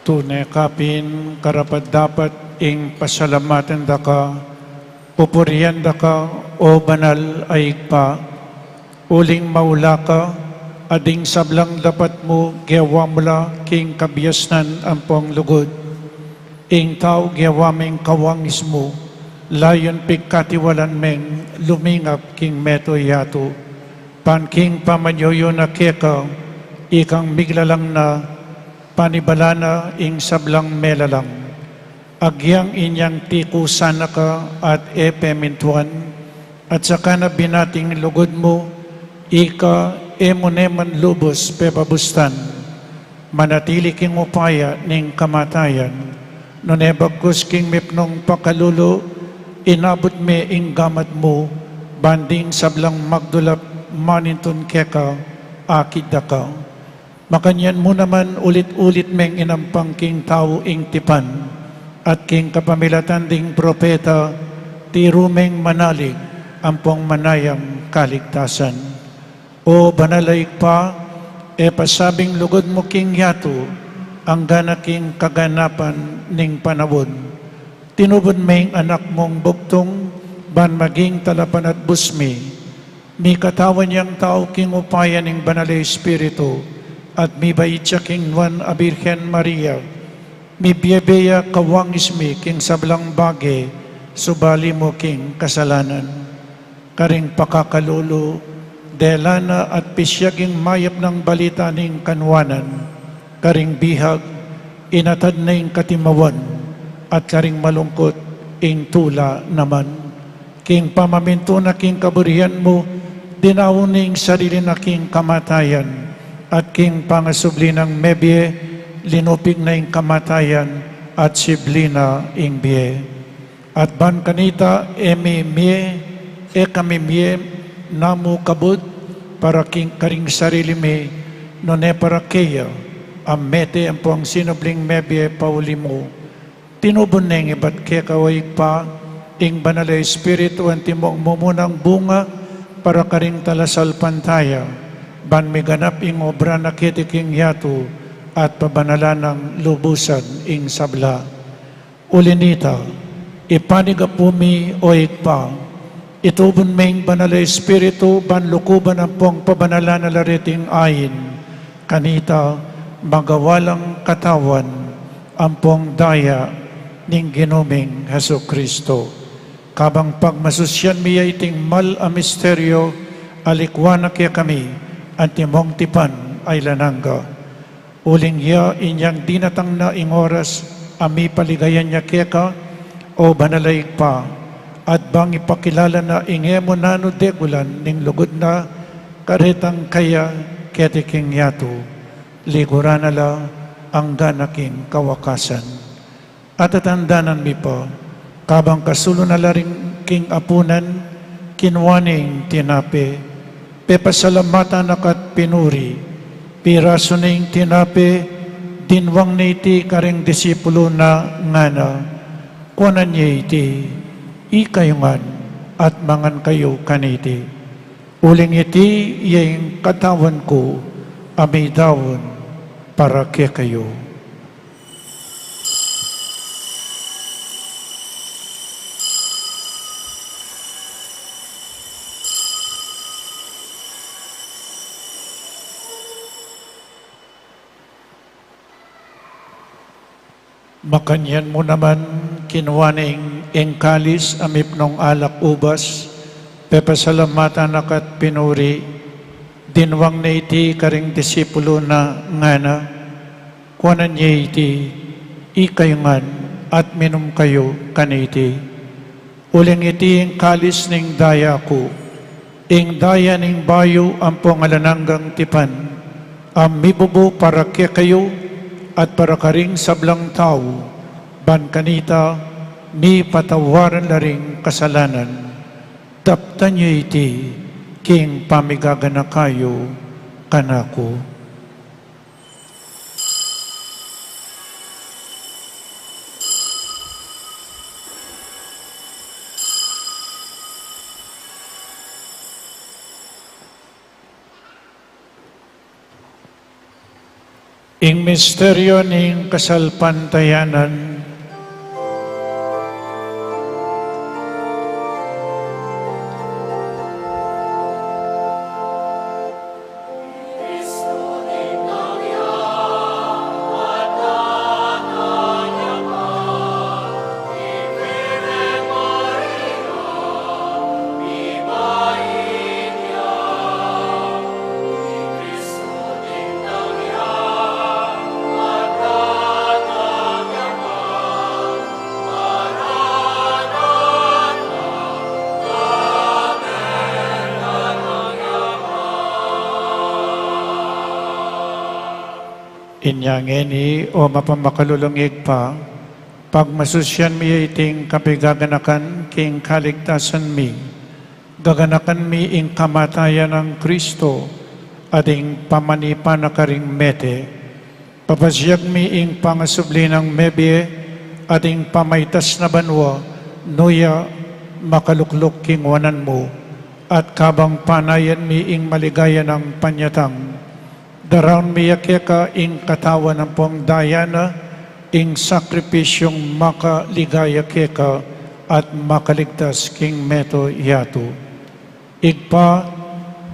Tune ka pin karapat-dapat ing pasalamatan da ka, pupurian da ka, o banal a Ibpa, uling maula ka, a ding sablang dapat mu gewa mu la king kabiasnan ampong lugud. Ing tau gewa meng kawangis mu, layun pigkatiwalan meng lumingap king meto yatu. Ban king pamanyuyun na keka, ikang miglalang na, panibalan na ing sablang melalang. Agyang inyang tikusan na ka at e pemintuan, at saka na binating lugud mu, ika e mu ne man lubus pepabustan. Manatili king upaya ning kamatayan, nune bagkus king mipnung pakalulu, inabut me ing gamat mu, ban ding sablang magdulap manintun keka, akit da ka. Makanyan mu naman ulit-ulit meng inampang king tau ing tipan, at king kapamilatan ding propeta, tiru meng manalig ampong manayang kaligtasan. O banal a Ibpa, e pasabing lugud mu king yatu, angga na king kaganapan ning panaun. Tinubud me ing Anak mung bugtung, ban maging talapanatbus mi. Mikatawan yang tau king upaya ning Banal a Espiritu, at mibait ya king Nuan a Birhen Maria. Mibie-bie ya kawangis mi king sablang bage, subali mu king kasalanan. Karing pakakalulu, dela na at pisyag ing mayap nang balita ning kanuanan. Karing bihag, inatad na ing katimawan, at karing malungkut, ing tula naman. King pamamintu na king kaburian mu, dinaun ne ing sarili na king kamatayan, at king pangasubli nang mebie, linupig na ing kamatayan, at sibli na ing bie. At ban kanita e mi mie, e kami mie, na mu kabud, para king karing sarili mi, nune para keya, a mete ampong sinubling mebie pauli mu. Tinubud neng ibat keka, o Ibpa, ing Banal a Espiritu antimong mumunang bunga, para karing talasalpantaya, ban miganap ing obra na keti king yatu, at pabanalan nang lubusan ing sabla. Uli nita, ipanyawad mi, o Ibpa, itubud me ing Banal a Espiritu, ban lukuban ampong pabanalan na la reting ain, kanita, magawa lang katawan ampong daya ning Ginu ming Jesucristo. Kabang pagmasusyan mi ya iting mal a misteryo, alikwan na kekami, antimong tipan a alang angga. Uling ya inyang dinatang na ing oras, a mipaligayan ya keka, o Banal a Ibpa, at bang ipakilala na ing e mu nanu degulan ning lugud na, karetang kaya keti king yatu, liguran na la angga na king kawakasan. At tatandanan mi pa, kabang kasulu na la ring king apunan, kinua ne ing tinape, pepasalamatan na ka't pinuri, pirasu ne ing tinape, dinwang ne iti karing disipulu na, ngana, kuanan ye iti, ikayu ngan, at mangan kayu kaniti. Uling iti ya ing katawan ku, a midaun para kekayu. Makanyan mu naman, kinua ne ing, ing kalis a mipnung alak ubas, pepasalamatan na ka't pinuri, dinwang ne iti karing disipulu na, ngana, kuanan ye iti, ikayu ngan, at minum kayu kaniti. Uling iti ing kalis ning daya ku, ing daya ning bayu ampong alang anggang tipan, a mibubu para kekayu at para karing sablang tau, ban kanita mipatawaran la ring kasalanan. Daptan ye iti king pamigaganaka yu kanaku. Ing misteryo ning kasalpantayanan. Inya ngeni, o mapamakalulung Ibpa, pagmasusyan mi ya iting kapigaganakan king kaligtasan mi. Gaganakan mi ing kamatayan nang Kristo, at ing pamanipa na karing mete. Papasiag mi ing pangasubli nang mebie, at ing pamaitas na banua, nu ya makalukluk king wanan mu, at kabang panayan mi ing maligaya nang panyatang. Daraun mi ya keka ing katawan ampong daya na, ing sakripisyung makaligaya keka at makaligtas king meto yatu. Ibpa,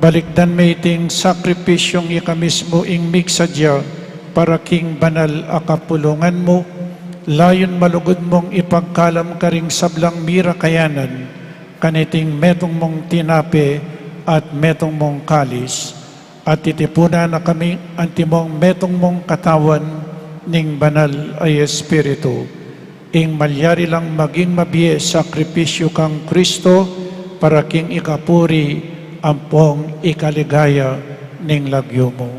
balikdan mi iting sakripisyung ika mismu ing migsadya para king banal a kapulungan mu, layun malugud mung ipagkalam karing sablang mirakayanan, kaniting metung mung tinape at metung mung kalis, at titipunan na kami antimong metung mung katawan ning Banal a Espiritu, ing malyari lang maging mabie sakripisyu kang Kristo para king ikapuri ampong ikaligaya ning lagyu mu.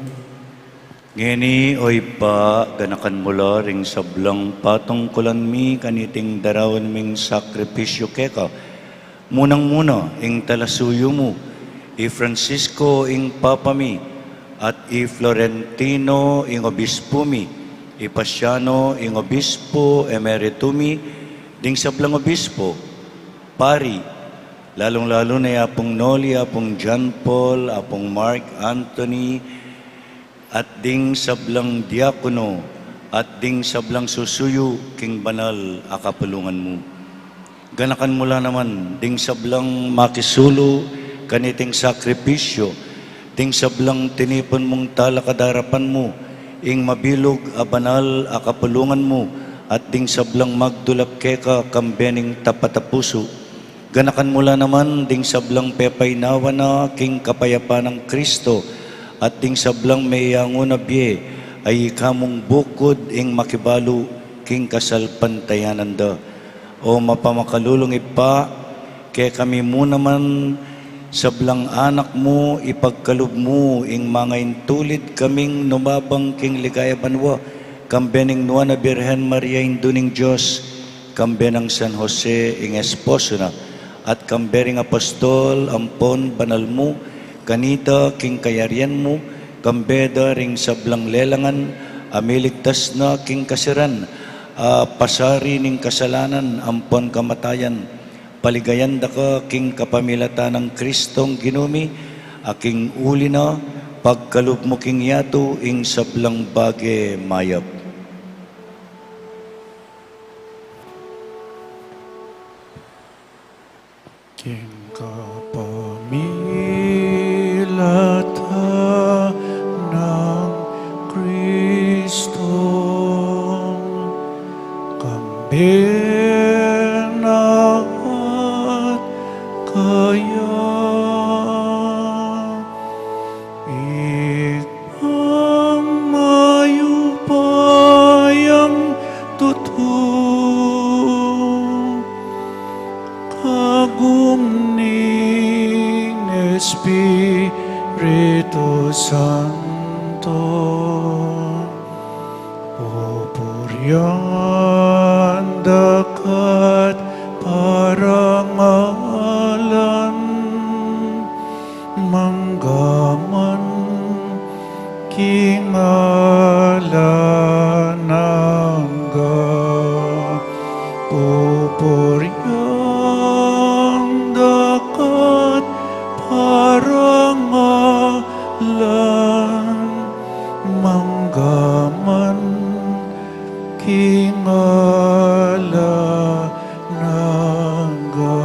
Ngeni, o Ibpa, ganakan mu la ring sablang patungkulan mi kaniting daraun ming sakripisyu keka, munang-muna ing talasuyu mu, i Francisco ing Papa mi, at i Florentino ing obispu mi, i Pasiano ing obispu emeritu mi, ding sablang obispu, pari, lalung-lalu na i Apung Noli, Apung John Paul, Apung Mark Anthony, at ding sablang diakono, at ding sablang susuyu king banal a kapulungan mu. Ganakan mu la naman ding sablang makisulu kaniting sakripisyu, ding sablang tinipun mung talakad king arapan mu, ing mabilug a banal a kapulungan mu, at ding sablang magtulak keka kambe ning tapat a pusu. Ganakan mu la naman ding sablang pepainawa na king kapayapan nang Kristo, at ding sablang meyangu na bie, a ika mung bukud ing makibalu king kasalpantayanan da. O mapamakalulung Ibpa, kekami mu naman sablang anak mu, ipagkalub mu ing mangaintulid kaming numabang king ligaya banua, kambe ning Nuan a Birhen Maria, Indu ning Dios, kambe nang San Jose ing esposo na, at kambe ring apostol ampon banal mu, kanita king kayarian mu, kambe da ring sablang lelangan a miligtas na king kasiran, a pasari ning kasalanan ampon kamatayan. Paligayan da ka king kapamilatan nang Kristong Ginu mi, a king uli na, pagkalub mu king yatu ing sablang bage mayap. King kapamilatan nang Kristo, kambe na at kaya, Ibpang mayupayang tutu, kagum ning Espiritu Santo, pupurian da ka't parangalan, manggaman king alang angga. Pupurian da ka't parangalan, manggaman king alang angga.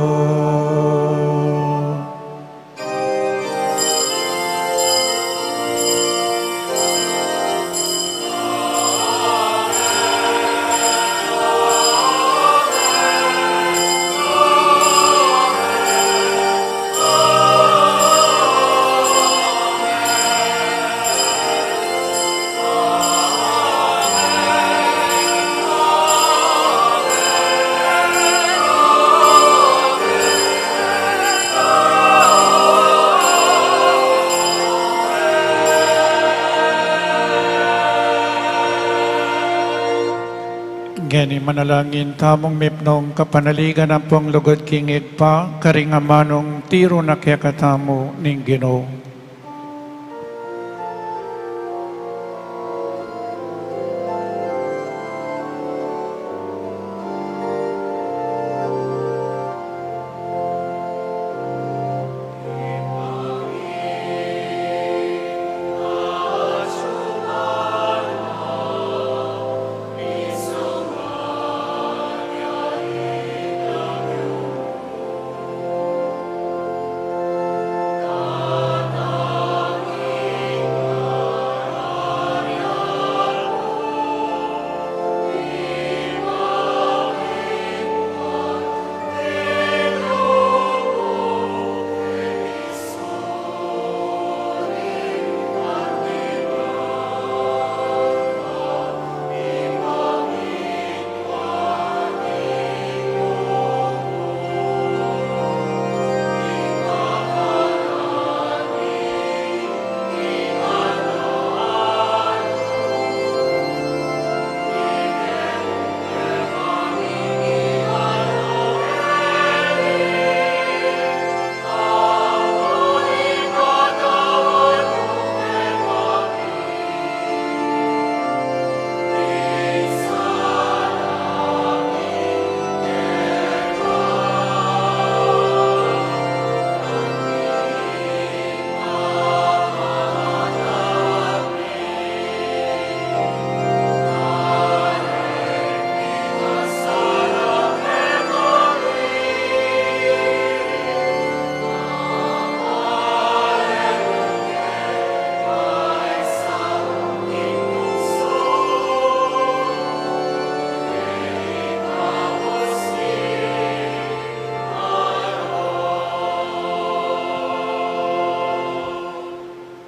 Ngeni manalangin tamung mipnung kapanaligan ampong lugud king Ibpa, karing amanung tiru na kekatamu ning Ginu.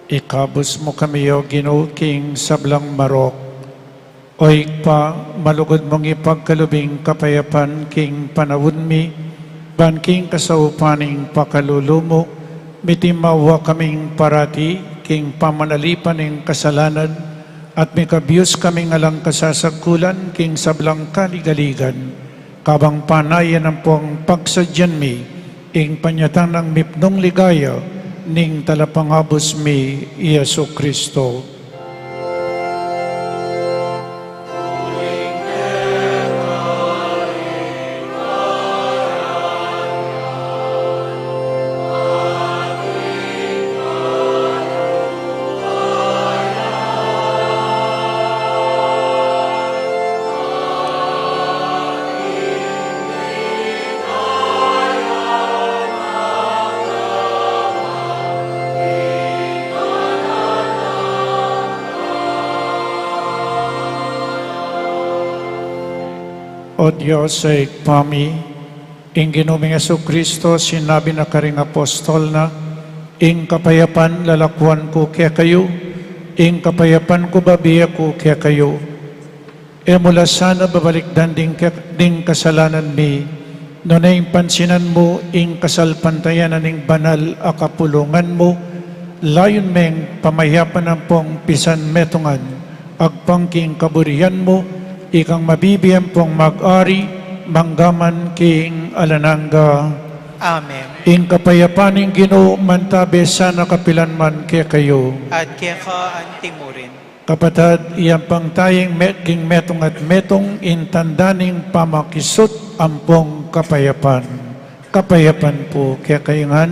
Ikabus mu kami, O Ginu, king sablang marok. O Ibpa, malugud mung ipagkalub ing kapayapan king panaun mi, ban king kasaupan ning pakalulu mu, mitimawa kaming parati king pamanalipan ning kasalanan, at mikabius kaming alang kasasagkulan king sablang kaligaligan. Kabang panayan ampong pagsadyan mi ing panyatang nang mipnung ligaya ning Talapangabus mi, i Jesu Kristo. O Dios, Ibpa mi, ing Ginu ming Jesu Kristo sinabi na karing apostol na, "Ing kapayapan lalakuan ku kekayu, ing kapayapan ku bibie ku kekayu." E mu la sana babalikdan ding ke-, ding kasalanan mi, nune ing pansinan mu ing kasalpantayanan ning banal a kapulungan mu, layun meng pamayapan ampong pisan metungan, agpang king kaburian mu, ikang mabibie ampong mag-ari, mangga man king alang angga. Amen. Ing kapayapan ning Ginu mantabe sana kapilan man kekayu. At keka anti mu rin. Kapatad, iyampang taya ing me-, king metung at metung, ing tanda ning pamakisut ampong kapayapan. Kapayapan pu kekayu ngan.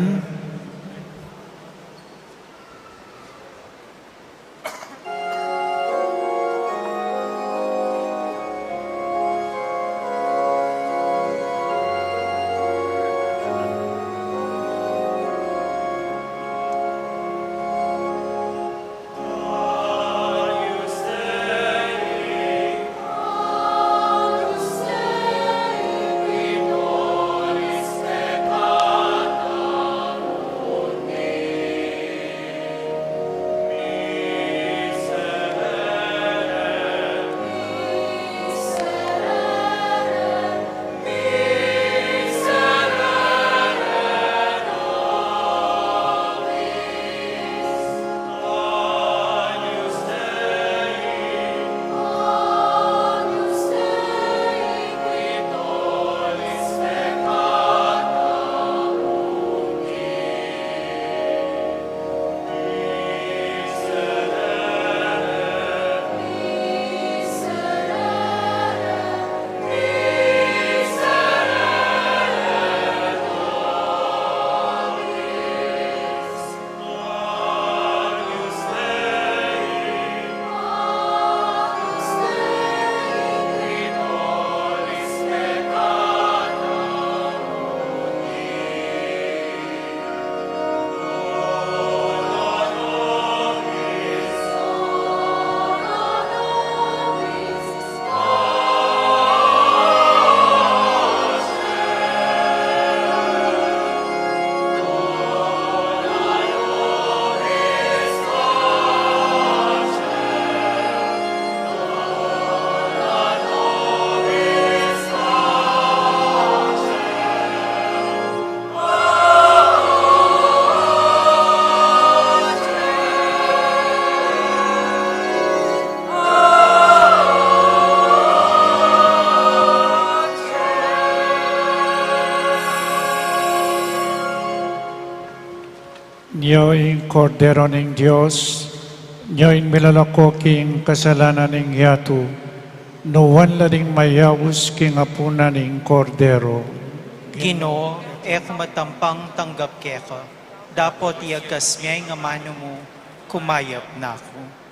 Nyo ing Kordero ning Dios, nyo ing milalako king kasalanan ning yatu, nuan la ding mayaus king apunan ning Kordero. Ginu, e ku matampang tanggap keka, dapot iagkas me ing amanu mu, kumayap na ku.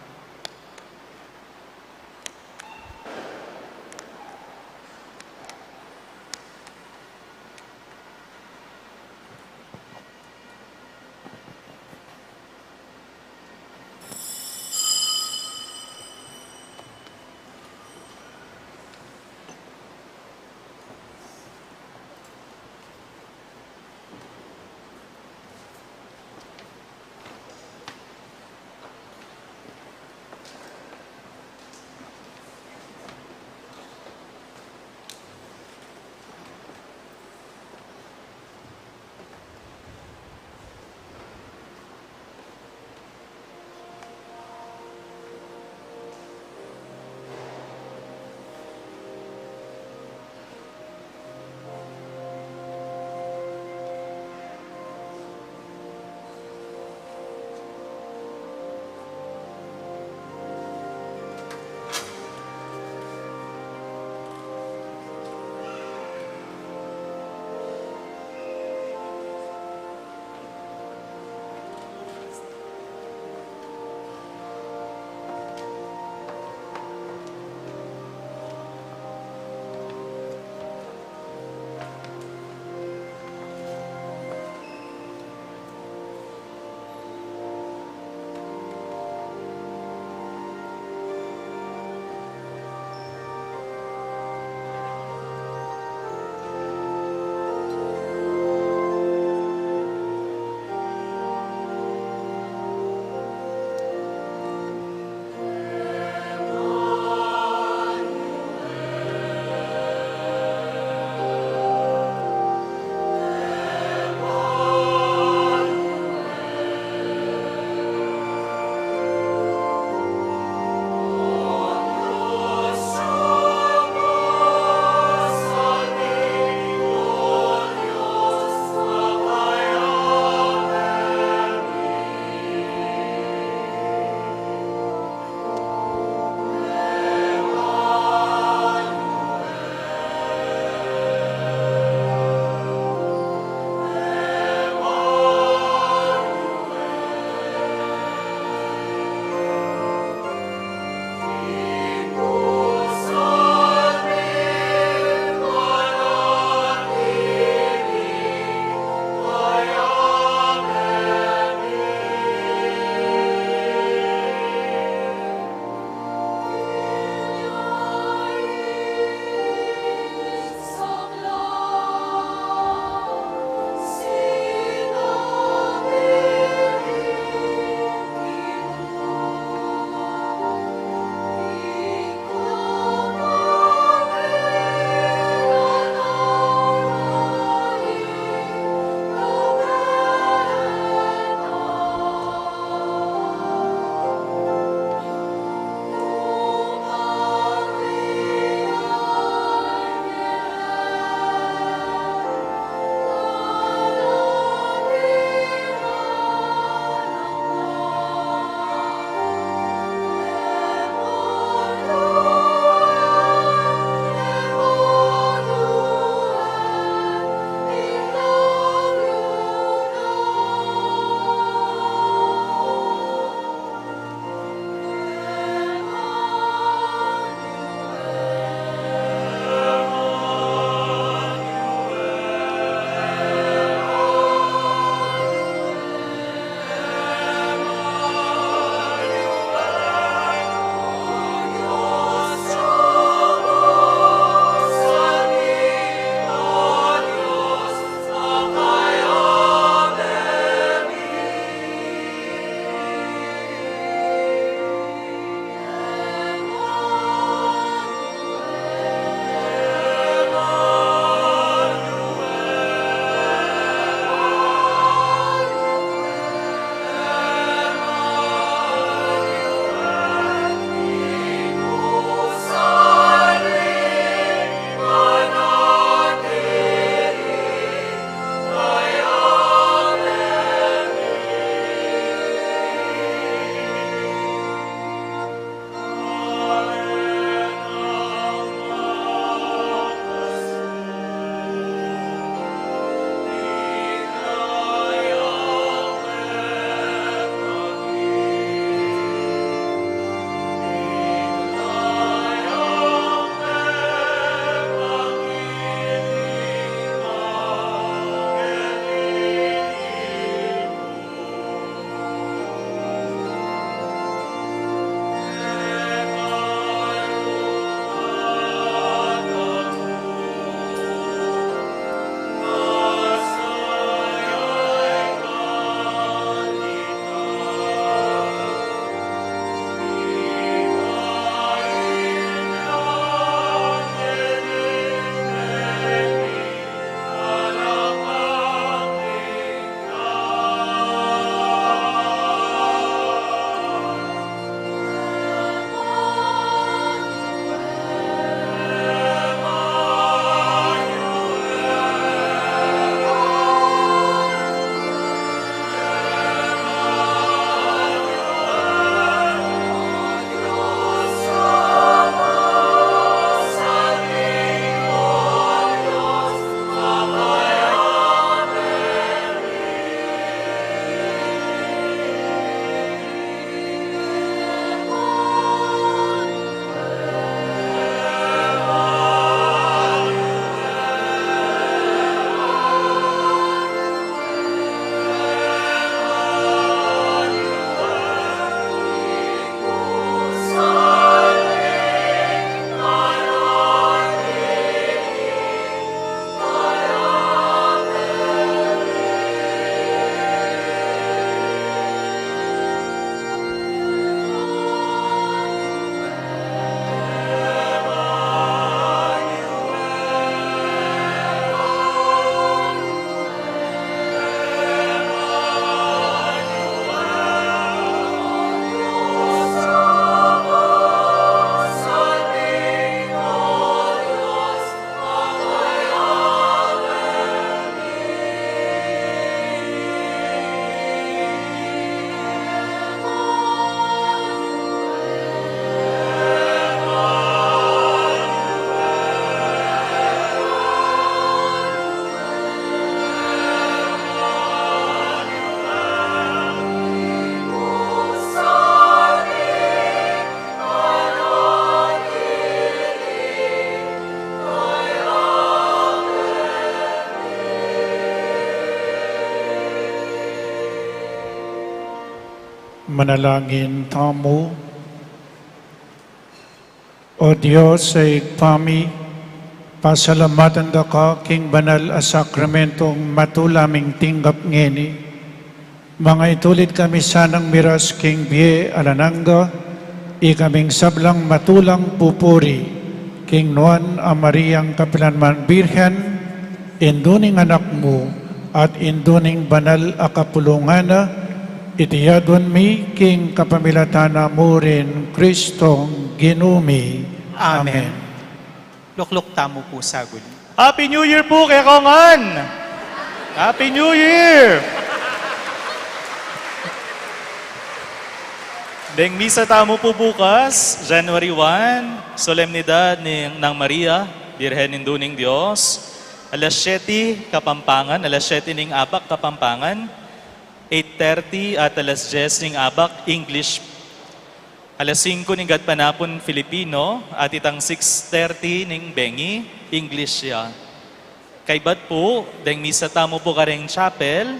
Manalangin tamu. O Dios a Ibpa mi, pasalamatan da ka king banal a sakramentong matula ming tinggap ngeni. Mangaitulid kami sanang miras king bie alang angga, ikaming sablang matulang pupuri king Nuan a Mariang kapilanman Birhen, Indu ning Anak mu, at Indu ning banal a kapulungan na, iti adwan mi king kapamilatan na mu rin Kristong Ginu mi. Amen. Amen. Lukluk tamu pu saguli. Happy New Year pu kekayu ngan! Happy New Year! Deng misa tamu pu bukas, January one, Solemnidad ni, nang Maria, Birhen Indu ning Dios. Alas siyete Kapampangan, alas siyete ning abak Kapampangan, eight thirty at alas dyes ning abak English. Alas singko ning gatpanapun Filipino, at itang six thirty ning bengi, English ya. Kaybat pu, deng misa tamu pu kareng chapel,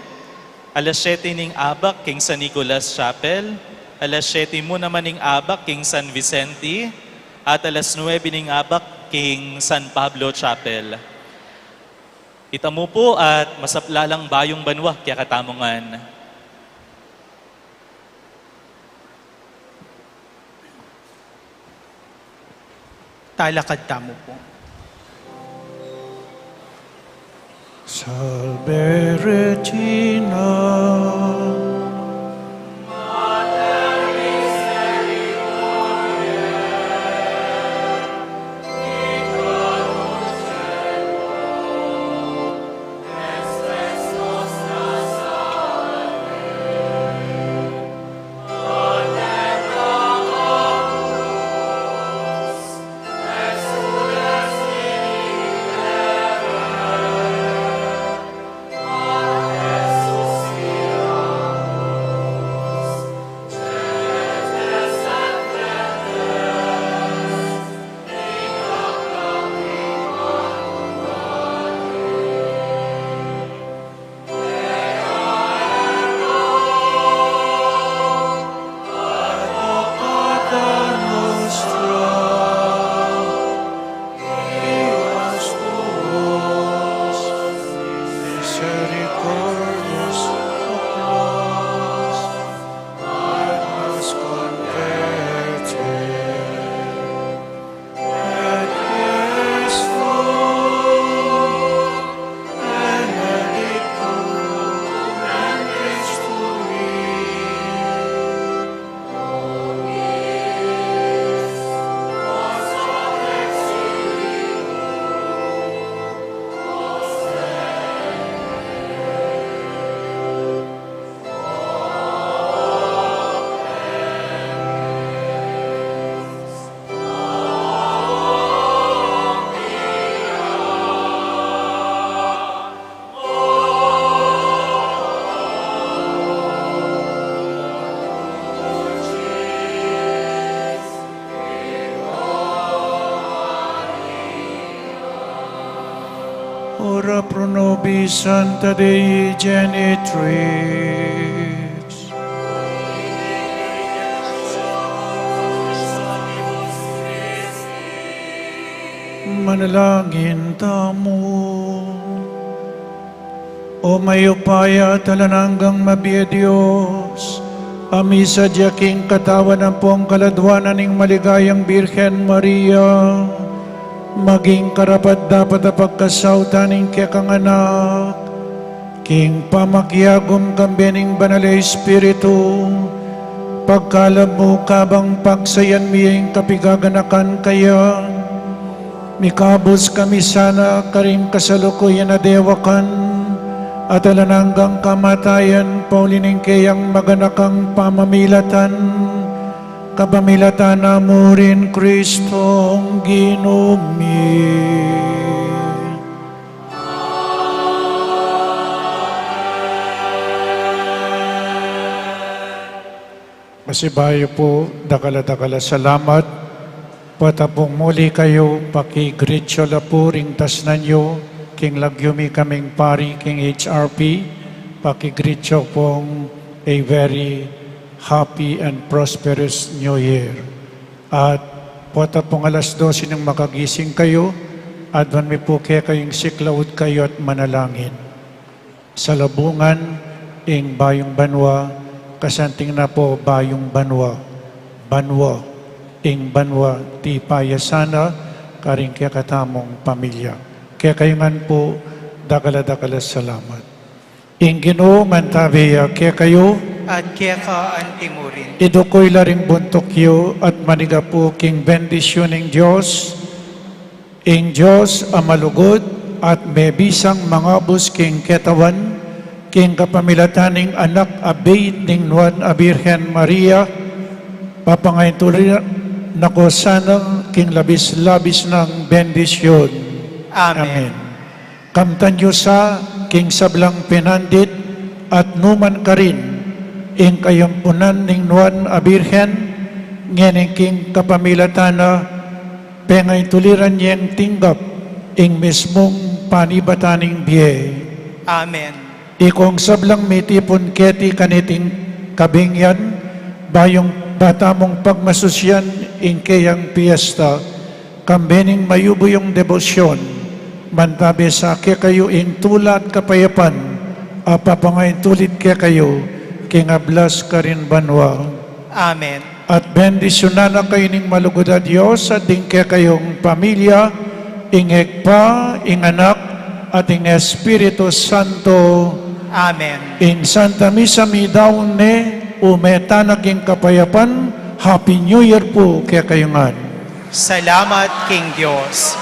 alas siyete ning abak king San Nicolas Chapel, alas siyete mu naman ning abak king San Vicente, at alas nuebe ning abak king San Pablo Chapel. Ita mu pu at masaplalang bayung banua kekatamu ngan. Talakad tamu pu. Salve Regina. Ora pro nobis Sancta Dei Genitrix. Manalangin tamu. O mayupaya at alang anggang mabie Dios, a misadya king katawan ampong kaladwanan ning maligayang Birhen Maria, maging karapat-dapat a pagkasautan ning kekang Anak, king pamakiagum kambe ning Banal a Espiritu, pagkalub mu kabang pagsayan mi ing kapigaganakan kaya, mikabus kami sana karing kasalukuyan a dewakan at alang anggang kamatayan, pauli ning keyang maganakang pamamilatan, kapamilatan na mu rin Kristong Ginu mi. Pasibayu pu, dakal a dakal a salamat. Patapung muli kayu, pakigreet yu la pu ring tasnan yu, king lagyu mi kaming pari king H R P, pakigreet yu pung a very Happy and prosperous New Year. At pota pung alas dose ning makagising kayu, aduan mi pu kekayu ing siklaud kayu at manalangin. Salubungan ing bayung banua, kasanting na pu bayung banua, banua, ing banua, tipayasan na, karing kekatamung pamilya. Kekayu ngan pu, dakal a dakal a salamat. Ing Ginu mantabe ya kekayu. At keka antimurin. Idukuy la ring buntuk yu at manigapu king bendisyun ning Dios. Ing Dios a malugud at mebisang mangabus king ketawan, king kapamilatan ning Anak a bait ning Nuan a Birhen Maria, papangaintuli na ko sana king labis-labis nang bendisyun. Amen. Amen. Kamtan yu sa king sablang pinandit at numan karin ing kayampunan ning Nuan a Birhen, ngeni king kapamilatan na, pengaintuliran yeng tinggap ing mismung panibatan ning bie. Amen. Ikong sablang mitipun keti kaniting kabing yan, bayung ba tamung pagmasusyan ing keyang piesta, kambe ning mayubuyung debosyon, mantabe sa kekayu ing tula at kapayapan, a papangaintulid kekayu king ablas karin banua. Amen. At bendisyunan na kayu ning malugud a Dios at ding kekayung pamilya, ing Ibpa, ing Anak, at ing Espiritu Santo. Amen. Ing Santa Misa midaun ne, ume tana king kapayapan. Happy New Year pu kekayu ngan. Salamat king Dios.